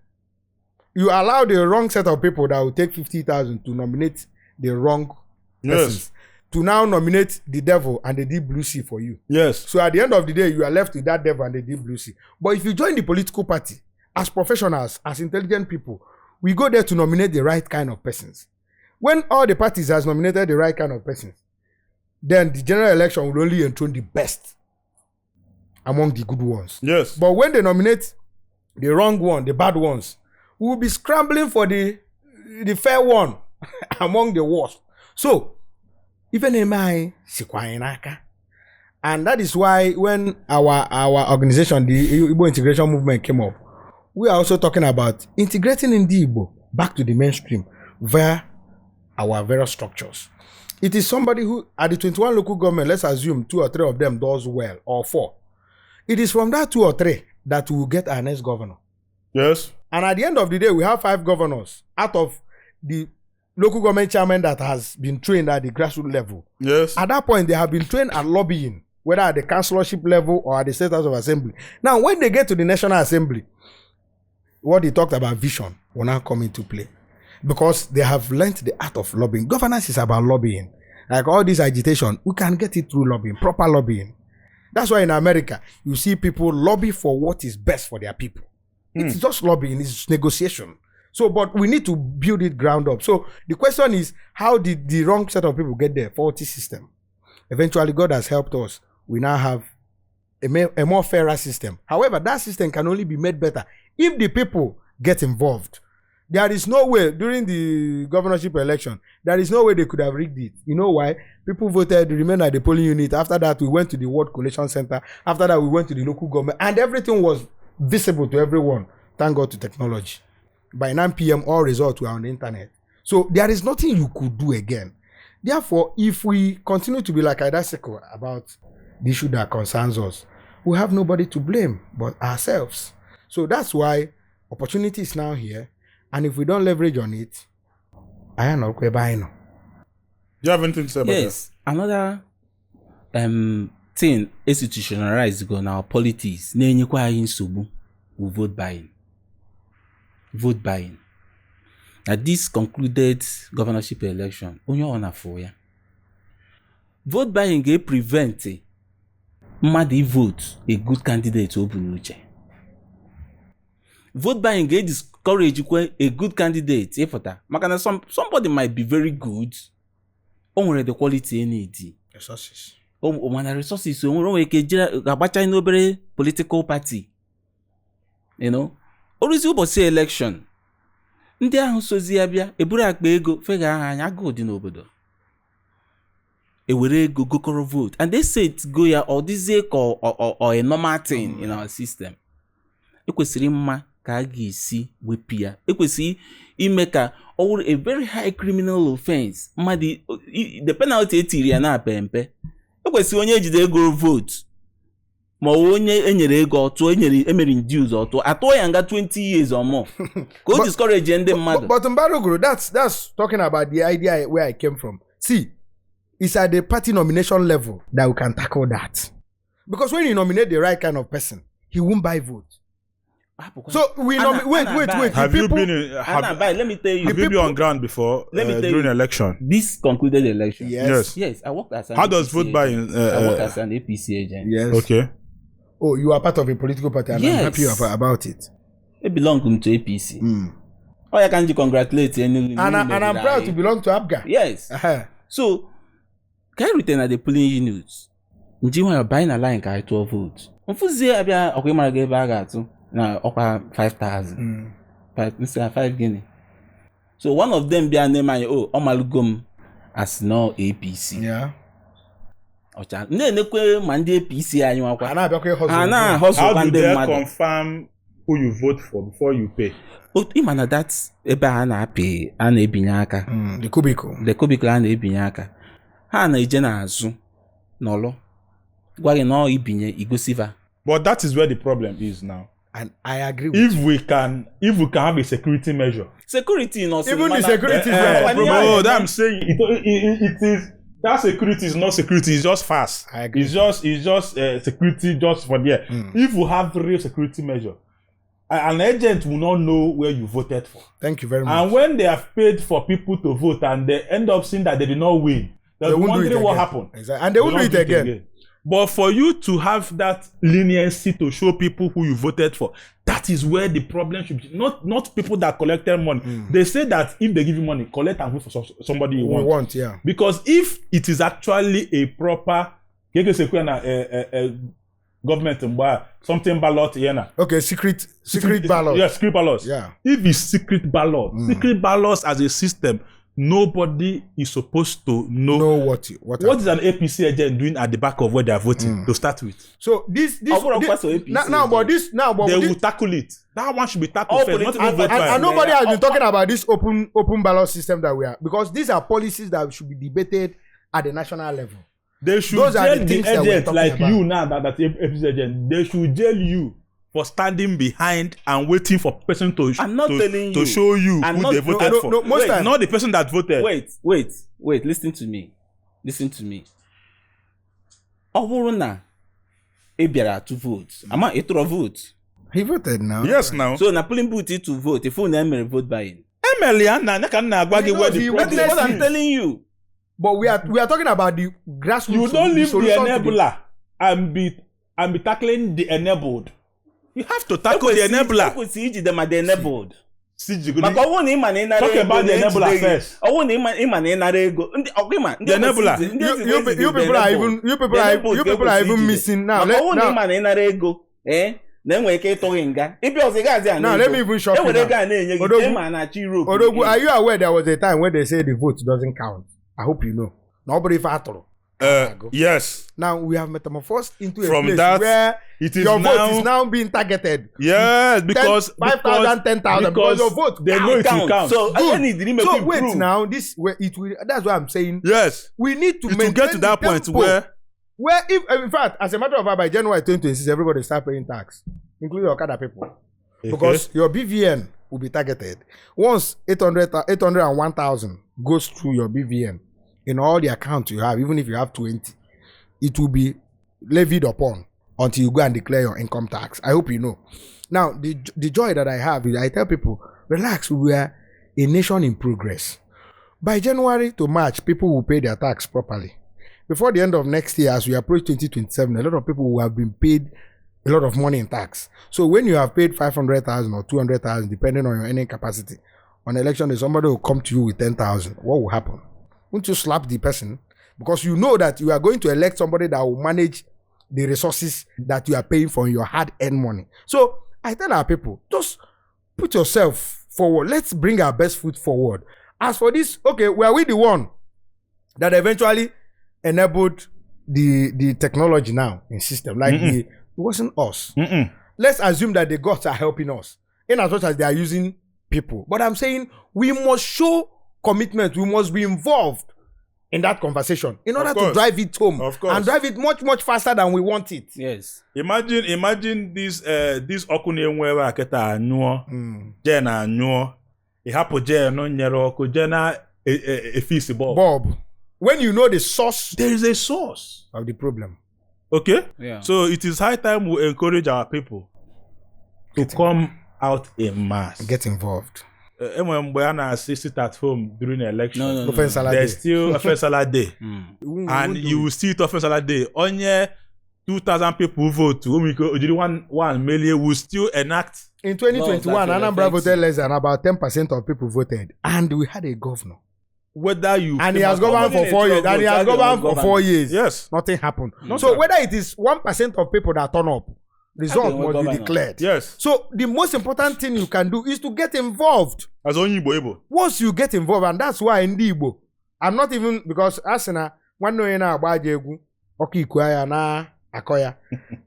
You allow the wrong set of people that will take 50,000 to nominate the wrong persons. Yes. To now nominate the devil and the deep blue sea for you. Yes. So at the end of the day, you are left with that devil and the deep blue sea. But if you join the political party, as professionals, as intelligent people, we go there to nominate the right kind of persons. When all the parties has nominated the right kind of persons, then the general election will only enthrone the best among the good ones. Yes. But when they nominate the wrong one, the bad ones, we will be scrambling for the fair one among the worst. So, even MI sikwa anyị n'aka. And that is why when our organization, the Igbo Integration Movement, came up, we are also talking about integrating Ndi Igbo back to the mainstream via our various structures. It is somebody who, at the 21 local government, let's assume 2 or 3 of them does well, or 4. It is from that 2 or 3 that we will get our next governor. Yes. And at the end of the day, we have 5 governors out of the local government chairman that has been trained at the grassroots level. Yes. At that point, they have been trained at lobbying. whether at the councillorship level or at the State House of Assembly. Now, when they get to the National Assembly, what they talked about vision will now come into play because they have learnt the art of lobbying. Governance is about lobbying. Like all this agitation, we can get it through lobbying, proper lobbying. That's why in America, you see people lobby for what is best for their people. It's just lobbying, it's negotiation. So, but we need to build it ground up. So the question is, how did the wrong set of people get there? Faulty system. Eventually, God has helped us. We now have a more fairer system. However, that system can only be made better if the people get involved. There is no way, during the governorship election, there is no way they could have rigged it. You know why? People voted, remained at the polling unit. After that, we went to the ward collation center. After that, we went to the local government. And everything was visible to everyone. Thank God to technology. By 9 p.m., all results were on the internet. So there is nothing you could do again. Therefore, if we continue to be like Idasico about the issue that concerns us, we have nobody to blame but ourselves. So that's why opportunity is now here. And if we don't leverage on it, I am not buying. Do you have anything to say about that? Yes. Another thing institutionalized go now politics na-enyekwa anyị nsogbu bụ vote buying. Vote buying. Na this concluded governorship election, onye ọ na-afụ ya. Vote buying ga-prevent mmadụ vote a good candidate o bu n'uche. Vote buying ga-discourage kwe a good candidate ịpụta maka na somebody might be very good, o nwere the quality e need. Resources. O mana resources o nwere ike jere agbacha n'obere political party. You know, o ruzi ụbọchị election, ndị ahụ sozi ya bịa eburu akpa ego fega aha anya agụụ dị n'obodo. Ewere ego gokọrọ vote and they say it go ya ọ dịzie ka ọ a normal thing in our system. Ekwesịrị mma ka a ga-esi wepụ ya. Ekwesịrị ime ka ọ wụrụ a very high criminal offense. Mmadụ the penalty etiri ya na apempe. Ekwesịrị onye ejide ego vote ma ọ bụ onye enyere ego ọtụọ enyere emere induce ọtụọ atụọ ya nga 20 years or more ka o discourage ndị mmadụ. But Mbaruguru, that's talking about the idea where I came from. See, it's at the party nomination level that we can tackle that. Because when you nominate the right kind of person, he won't buy vote. So we wait. Have you been in, let me tell you. Have you been on ground before? Let me tell during you, election. This concluded election. Yes. Yes, I worked as an How does APC vote buying? I worked as an APC agent. Yes. Okay. Oh, you are part of a political party, and yes. I'm happy about it. I belong to APC. Oh, I can congratulate you. And I'm proud to belong to APGA. Yes. Uh-huh. So, can I return at the polling units? Nji when you're buying a line, can I 12 votes? Mfuzie abịa ọkwa ịmara gị ebe a ga-atụ na ọkwa 5,000. 5 guinea. So one of them bịa name anyị, oh, ọmalụgo m as no APC. Yeah. Ọcha na-enekwe ma ndị APC anyị nwakwa. Ha na-abịakwa ịhọzụ. Ha na-ahọzụkwa ndị mmadụ. How do they confirm who you vote for before you pay? Ịma na that ebe a na-apị a na-ebinye aka. The cubicle. The cubicle a na-ebinye aka. Ha na-eje n'azụ n'ọlụ. Gwa gị na ọ ibinye igosiva. But that is where the problem is now. And I agree with you. If we can have a security measure. Security in us. Even the security is no, that I'm saying it is that security is not security, it's just fast. I agree. It's just security just for there. If we have real security measure, an agent will not know where you voted for. Thank you very much. And when they have paid for people to vote and they end up seeing that they did not win, they'll be wondering what happened. Exactly. And they won't do it again. But for you to have that leniency to show people who you voted for, that is where the problem should be. Not people that collected money. They say that if they give you money, collect and vote for somebody you want. Want, yeah. Because if it is actually a proper government something ballot, yeah. Okay, secret ballot. Yeah, secret ballots. Yeah. If it's secret ballot, secret ballots as a system, nobody is supposed to know what is an APC agent doing at the back of where they are voting to start with. So this they will tackle it. That one should be tackled first. Not even vote and nobody has been talking about this open ballot system that we are, because these are policies that should be debated at the national level. They should jail the agent like you now that APC agent. They should jail you for standing behind and waiting for person to to show you who they voted for. No, most time. Not the person that voted. Wait. Listen to me. Ọ bụrụ na ị bịara to vote, ama ị tụrụ vote. He voted now. Yes now. So na polling booth ịtụ vote, ifu na emere vote buying. Emeli ya na ka m na-agwa gị He where knows the he That is problem what I'm is. telling you. But we are talking about the grassroots. You don't leave the solution to enabler and be tackling the enabled. You have to tackle the enabler. Ekwesịrị ijide ma the enabled. Si jigoro- Maka ọ bụrụ na ịma na ịnara Talk ego about the na-ejide enabler gị. first. Ọ bụrụ na ịma na ịnara ego ndị ọkwa ịma ndị The enabler. ekwesịrị ijide- ndị You, ekwesịrị you, ijide you the people are enabled. even you people The are enabled you ka people are ekwesịrị even ijide. missing now. Maka ọ bụrụ na Now, ịma na ịnara ego na enwere ike ịtụ gị nga ịbịa ọzọ ị gaghịzi ana now ego. let me even shock E you were ego now. a na-enye gị Odogwu- jee ma na-achọ Europe. Odogwu, are you aware there was a time when they say the vote doesn't count? I hope you know. Na ọ bụrụ ife atụrụ. Yes. Now we have metamorphosed into a From place that, where it is your now, vote is now being targeted. Yes, because 5,000, 10,000, because your vote they know it will count. So Good. I need to So improve. wait now, this where it will. That's why I'm saying yes, we need to it will maintain get to that the point tempo where if in fact, as a matter of fact, by January 2026, everybody start paying tax, including Okada people, because your BVN will be targeted. Once 801,000 goes through your BVN in all the accounts you have, even if you have 20, it will be levied upon until you go and declare your income tax. I hope you know. Now, the joy that I have is I tell people, relax, we are a nation in progress. By January to March, people will pay their tax properly. Before the end of next year, as we approach 2027, a lot of people will have been paid a lot of money in tax. So when you have paid 500,000 or 200,000, depending on your earning capacity, on election day, somebody will come to you with 10,000. What will happen? Won't you slap the person? Because you know that you are going to elect somebody that will manage the resources that you are paying from your hard-earned money. So I tell our people, just put yourself forward. Let's bring our best foot forward. As for this, okay, were we the one that eventually enabled the technology now in system? Like it wasn't us. Mm-mm. Let's assume that the gods are helping us, in as much as they are using people. But I'm saying we must show commitment. We must be involved in that conversation in order to drive it home. Of course. And drive it much, much faster than we want it. Yes. Imagine this this ọkụ na-enwe ebe a kịta anyụọ, jen anyụọ, ị hapụ jen nyere ọkụ jen na efisi bulb. Bob, when you know the source There is a source. of the problem. Okay? Yeah. So it is high time we encourage our people to come out in mass. Get involved. Enwere mgbe a na-asị sit at home during election. No. Offense There's still offense day. And you will see it offense day. Onye 2,000 people vote, ojiri 1 million will still enact. In 2021, Laws that will Anambra affect voted less than about 10% of people voted. And we had a governor. Whether you And he has governed for 4 years. And he has governed for 4 years. Yes. Nothing happened. So whether it is 1% of people that turn up, result must be declared. Yes. So the most important thing you can do is to get involved. As onye Igbo Igbo. Once you get involved, and that's why ndị Igbo, I'm not even because asị na nwanne onye na-agba aja egwu ọkụ iku ya na akọ ya.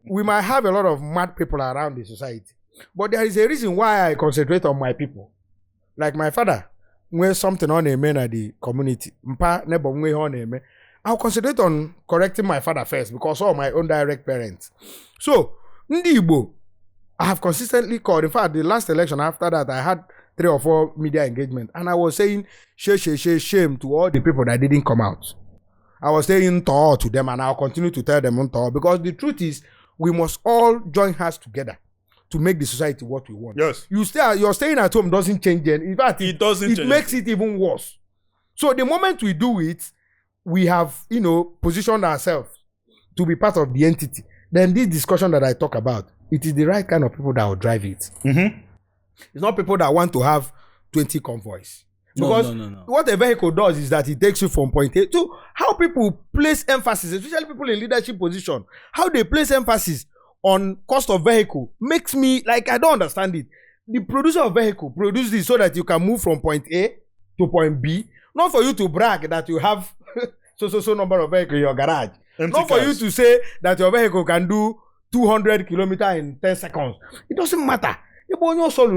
We might have a lot of mad people around the society, but there is a reason why I concentrate on my people. Like my father, nwee something ọ na-eme na the community, mpa neighbor nwee ihe ọ na-eme, I'll concentrate on correcting my father first because all my own direct parents. So ndị Igbo, I have consistently called. In fact, the last election after that, I had 3 or 4 media engagement, and I was saying shame, shame, shame, shame to all the people that didn't come out. I was saying to to them, and I'll continue to tell them to, because the truth is, we must all join hands together to make the society what we want. Yes. Your staying at home doesn't change anything. In fact, it doesn't. It makes it even worse. So the moment we do it, we have, positioned ourselves to be part of the entity. Then this discussion that I talk about, it is the right kind of people that will drive it. Mm-hmm. It's not people that want to have 20 convoys. Because No. what a vehicle does is that it takes you from point A to how people place emphasis, especially people in leadership position, how they place emphasis on cost of vehicle makes me like I don't understand it. The producer of vehicle produces this so that you can move from point A to point B, not for you to brag that you have so number of vehicles in your garage. Empty not for cars. You to say that your vehicle can do 200 kilometers in 10 seconds. It doesn't matter. So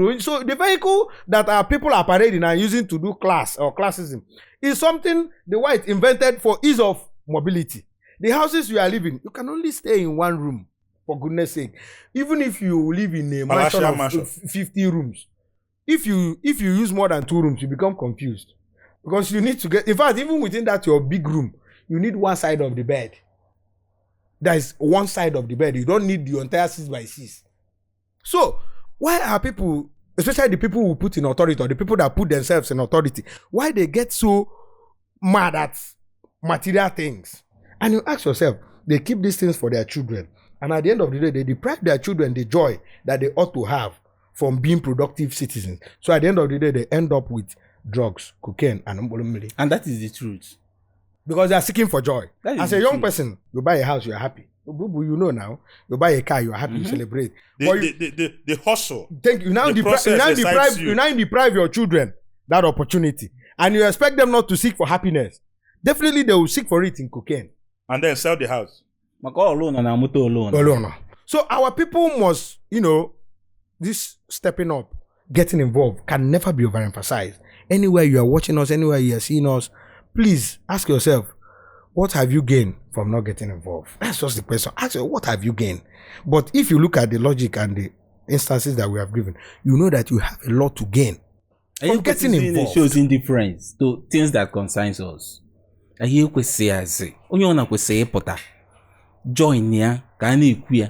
the vehicle that our people are parading and using to do class or classism is something the white invented for ease of mobility. The houses you are living, you can only stay in one room, for goodness sake. Even if you live in a mansion of 50 rooms, if you use more than 2 rooms, you become confused. Because you need to get, in fact, even within that your big room, you need one side of the bed. That is one side of the bed. You don't need the entire 6 by 6. So why are people, especially the people who put in authority or the people that put themselves in authority, why they get so mad at material things? And you ask yourself, they keep these things for their children. And at the end of the day, they deprive their children the joy that they ought to have from being productive citizens. So at the end of the day, they end up with drugs, cocaine, and mbolomili. And that is the truth. Because they are seeking for joy. That is As a young person, you buy a house, you are happy. Bubu, you know now. You buy a car, you are happy, you celebrate. But you, The hustle. think you now The process excites you. you now deprive your children that opportunity, and you expect them not to seek for happiness. Definitely, they will seek for it in cocaine. And then sell the house. Maka ọlụ na moto alone. Alone. So our people must, you know, this stepping up, getting involved can never be overemphasized. Anywhere you are watching us, anywhere you are seeing us, please ask yourself, what have you gained from not getting involved? That's just the question. Ask yourself, what have you gained? But if you look at the logic and the instances that we have given, you know that you have a lot to gain from getting involved. Shows indifference to things that concerns us. Anyị ekwesịghị asị onye ọ na-kwesịghị ịpụta join ya ka a na-ekwu ya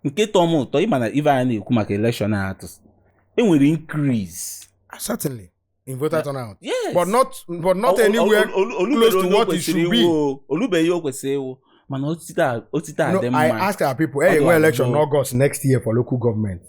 nke tọọ m ụtọ ịma na ife a na-ekwu maka election a atụ enwere increase. Certainly in voter turnout. Yes. But not anywhere close to what it should be. Olubeghị o kwesịrị ịwụ mana otite a No, dị I mma. ask our people, hey, Otherwise, well, election no. August next year for local government.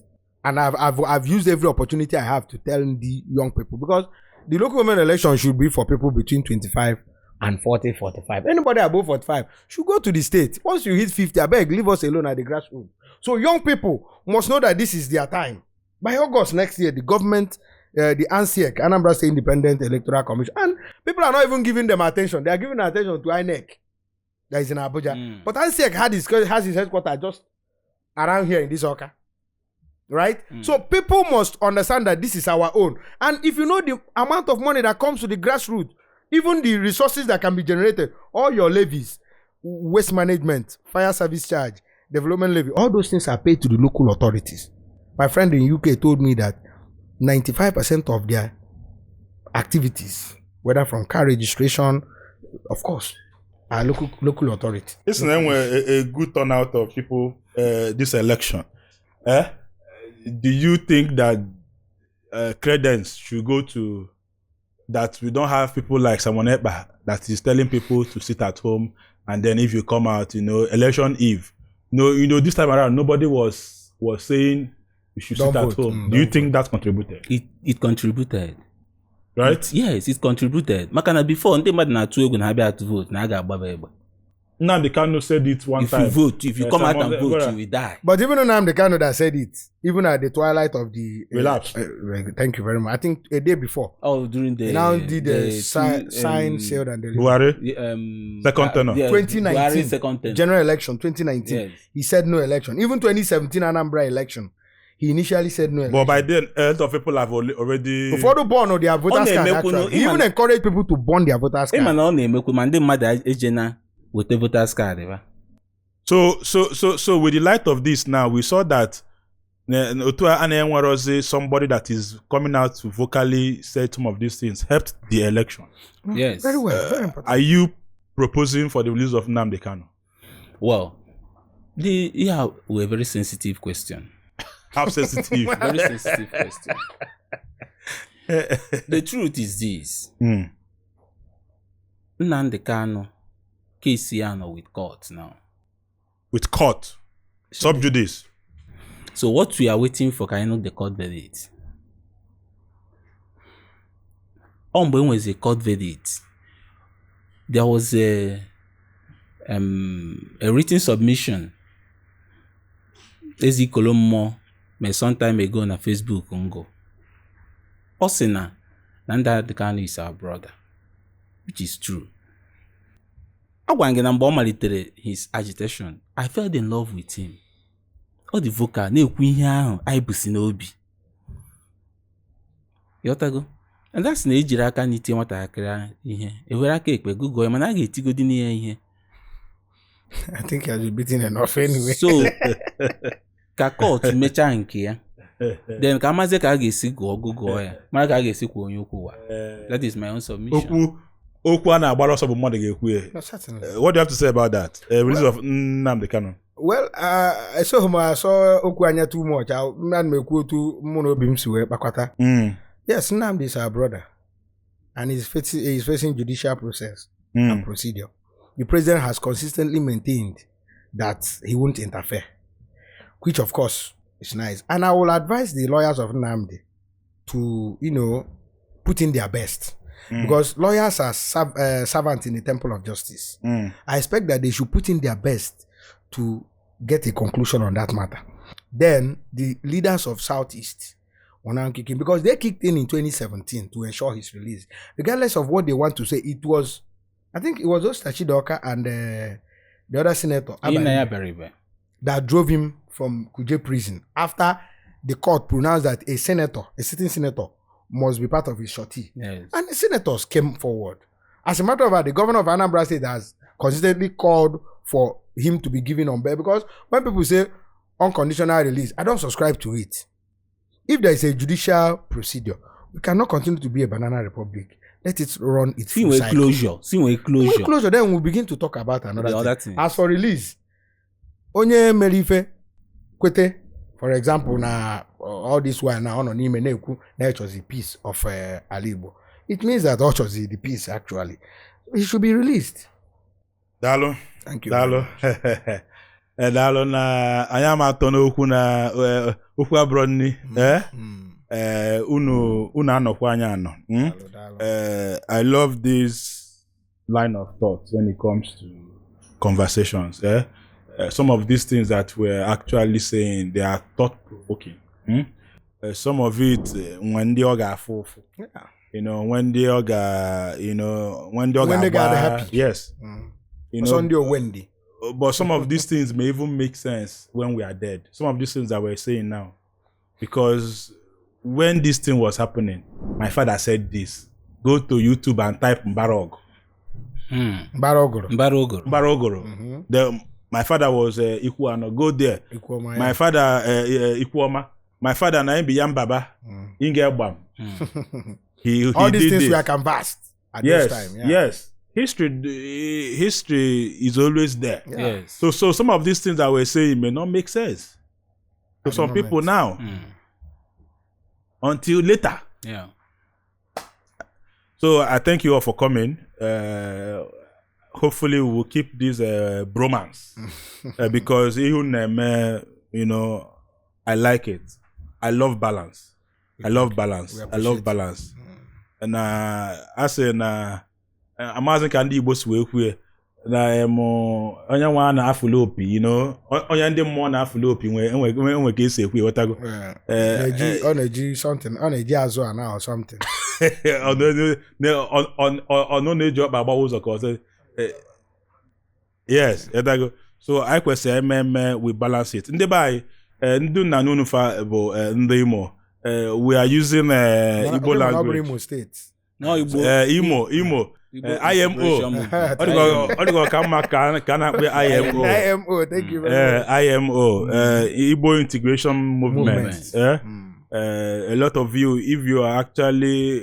And I've used every opportunity I have to tell the young people, because the local government election should be for people between 25 and 40, 45. Anybody above 45 should go to the state. Once you hit 50, I beg, leave us alone at the grassroots. So young people must know that this is their time. By August next year, the government, the ANSIEC, Anambra State Independent Electoral Commission, and people are not even giving them attention. They are giving attention to INEC that is in Abuja. But ANSIEC has his headquarters just around here in this Awka. Right? So people must understand that this is our own. And if you know the amount of money that comes to the grassroots, even the resources that can be generated, all your levies, waste management, fire service charge, development levy, all those things are paid to the local authorities. My friend in UK told me that 95% of their activities, whether from car registration, of course, are local authority. Listen, then a good turnout of people this election. Do you think that credence should go to that we don't have people like Simon Ekpa that is telling people to sit at home, and then if you come out, you know, election eve. No, you know, this time around nobody was saying you should Don't sit vote. at home. Do you think that contributed? It contributed. Right? Yes, it contributed. Maka na before ndị mmadụ na-atụ egwu na ha bịa atụ vote na a ga-agbaba egbe. Nnamdi Kanu said it one If time. you vote, if you come out and vote, Gora. you will die. But even Nnamdi Kanu that said it, even at the twilight of the Relapse. Thank you very much. I think a day before. Oh, during the He now did the sign, sealed, and delivered. Buhari. Second tenure. 2019 Buhari second tenure. General election 2019. Yes. He said no election. Even 2017 Anambra election, he initially said no election. But by then, a lot of people have already. Before the burn their voters card, actually. He even encouraged people to burn their voters Ịma card. na ọ na-emekwu ma ndị mmadụ ejena weta voters card ba. So with the light of this now, we saw that Otu Anaenwerozi, somebody that is coming out to vocally say some of these things, helped the election. Yes. Very well. Very important. Are you proposing for the release of Nnamdi Kanu? Well, we're a very sensitive question. How sensitive? Very sensitive question. The truth is this. Nnamdi Kanu case ya nọ with court now. With court. Sub judice. So what we are waiting for ka anyị nụ the court verdict. Ọ mgbe enwezi court verdict, there was a written submission Ezikolo Mmụọ mee some time ago na Facebook ngo. Ọ sị na Nnamdi Kanu is our brother, which is true. Agwara m gị na mgbe ọ malitere his agitation, I fell in love with him. Ọ dị vocal na-ekwu ihe ahụ anyị busi n'obi. Ịghọtago? And that's na ejiri aka n'itie nwatakịrị ihe, ewere aka ekpe gụgụọ ya, mana a ga-etigodi n'ihe ihe. I think he has been beaten enough anyway. So ka court mechaa nke ya, then ka amazie ka a ga-esi gụọ gụgụọ ya, mara ka a ga-esi kwuo onye okwu wa. That is my own submission. Okwu a na-agbara ọsọ bụ mmadụ ga-ekwu ya. No, certainly. What do you have to say about that? Release of Nnamdi Kanu. Well, esoghị m asọ okwu anya too much. Ana m ekwu otu mụ na obi m si wee kpakọta. Yes, Nnamdi is our brother, and he's facing judicial process and procedure. The president has consistently maintained that he won't interfere, which of course is nice. And I will advise the lawyers of Nnamdi to put in their best because lawyers are servants in the temple of justice. I expect that they should put in their best to get a conclusion on that matter. Then the leaders of Southeast will now kick in because they kicked in 2017 to ensure his release. Regardless of what they want to say, it was, I think it was Osita Chidoka and the other senator Ị na ya Abba, bere ibe. That drove him from Kuje prison after the court pronounced that a senator, a sitting senator, must be part of his surety. And the senators came forward. As a matter of fact, the governor of Anambra State has consistently called for him to be given on bail because when people say unconditional release, I don't subscribe to it. If there is a judicial procedure, we cannot continue to be a banana republic. Let it run its Si full nwee cycle. closure. Si nwee Nwee closure. closure, then we'll begin to talk about another The thing. other thing. As for release, onye mere ife kwete, for example, na all this while na ọ nọ n'ime na-ekwu na ịchọzi peace of ala Igbo. It means that ọ chọzi the peace actually. He should be released. Daalụ. Thank you. Daalụ. Daalụ na anyị ama atọ n'okwu na okwu abụrọ nni. Unu anọkwa anyị anọ. Daalụ, daalụ. I love this line of thought when it comes to conversations. Eh? Some of these things that we're actually saying, they are thought provoking. Some of it, when ndị ọ ga-afụ ụfụ, when ndị ọ ga, when ndị ọ When they ga-agba- ga-adị happy. Yes. Sunday Owendi. But some of these things may even make sense when we are dead. Some of these things that we're saying now, because when this thing was happening, my father said this. Go to YouTube and type Mbarog. Mbara Ogoro. Mbara Ogoro. Mbarogoro. My father was Ikuano. Go there. Ikuoma, My ya. father Ikuoma. My father na him be Yambaba. Ingegbam. He All these did things this. were canvassed at Yes, this time. Yeah. yes. History is always there. So some of these things that we're saying may not make sense to At the some people moment. now until later. So I thank you all for coming. Hopefully we will keep this bromance because even I like it. I love balance. I love balance. We I love appreciate it. Balance. Na asị na amaghịzị ka ndị Igbo si wee kwue na em, onye nwa na-afụli opi onye ndị mmụọ na-afụli opi nwe enwe ka esi ekwu, ịghọtago? Yeah. Eh, Ọ na-eji something, ọ na-eji azụ ana or something. Ọ na-eji ọkpa agbawa ụzọ ka ọzọ. Yes, ịghọtago? So anyị kwesịrị eme eme, we balance it. Ndị be anyị, ndị nna n'unu fa bụ ndị Imo. We are using Igbo Ọ bụrụ language. Imo State. No, Igbo. Imo. Igbo IMO. Integration Movement. Ọ dịkwa ka mma ka a na-akpọ IMO. IMO, thank you very much. IMO, Igbo Integration Movement. Movement. A lot of you, if you are actually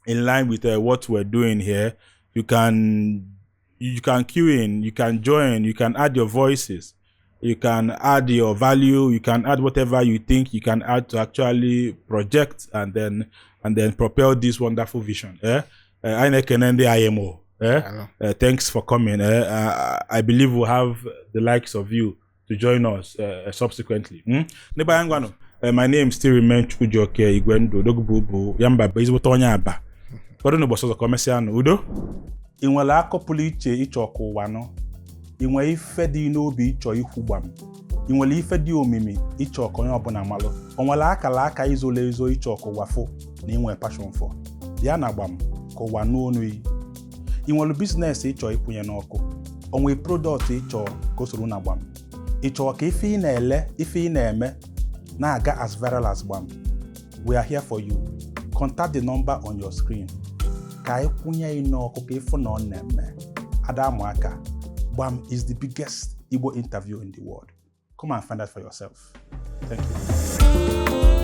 in line with what we're doing here, you can queue in, you can join, you can add your voices, you can add your value, you can add whatever you think you can add to actually project and then propel this wonderful vision. Eh? Anyị na-ekene ndị IMO. Eh? Hello. Thanks for coming. Eh? I believe we'll have the likes of you to join us subsequently. Ndị be anyị, ngwanụ, my name still remain Chukwujioke Igwendụ Odogwu ya mba bụ ezigbote onye Aba. Ụfọdụ n'ụbọchị ọzọ ka o mesịa nụ. Udo. Ị nwere akọ pụrụ iche ịchọ ka ụwa nụ? Ị nwere ife dị n'obi ịchọ ikwu gbam? Ị nwere ife dị omimi ịchọ ka onye ọbụla malụ? O nwere akara aka izolo ezo ịchọ ka ụwa fụ na inwe passion for? Bịa na gbam ka ụwa nụ onu yi. Ị nwere business ịchọ ịkwụnye n'ọkụ? O nwere product ịchọ ka o soro na gbam? Ị chọrọ ka ife ị na-ele, ife ị na-eme na-aga as viral as gbam? We are here for you. Contact the number on your screen ka anyị kwụnye ị n'ọkụ ka ịfụ na ọ na-eme. Ada amụ aka. Gbam is the biggest Igbo interview in the world. Come and find out for yourself. Thank you.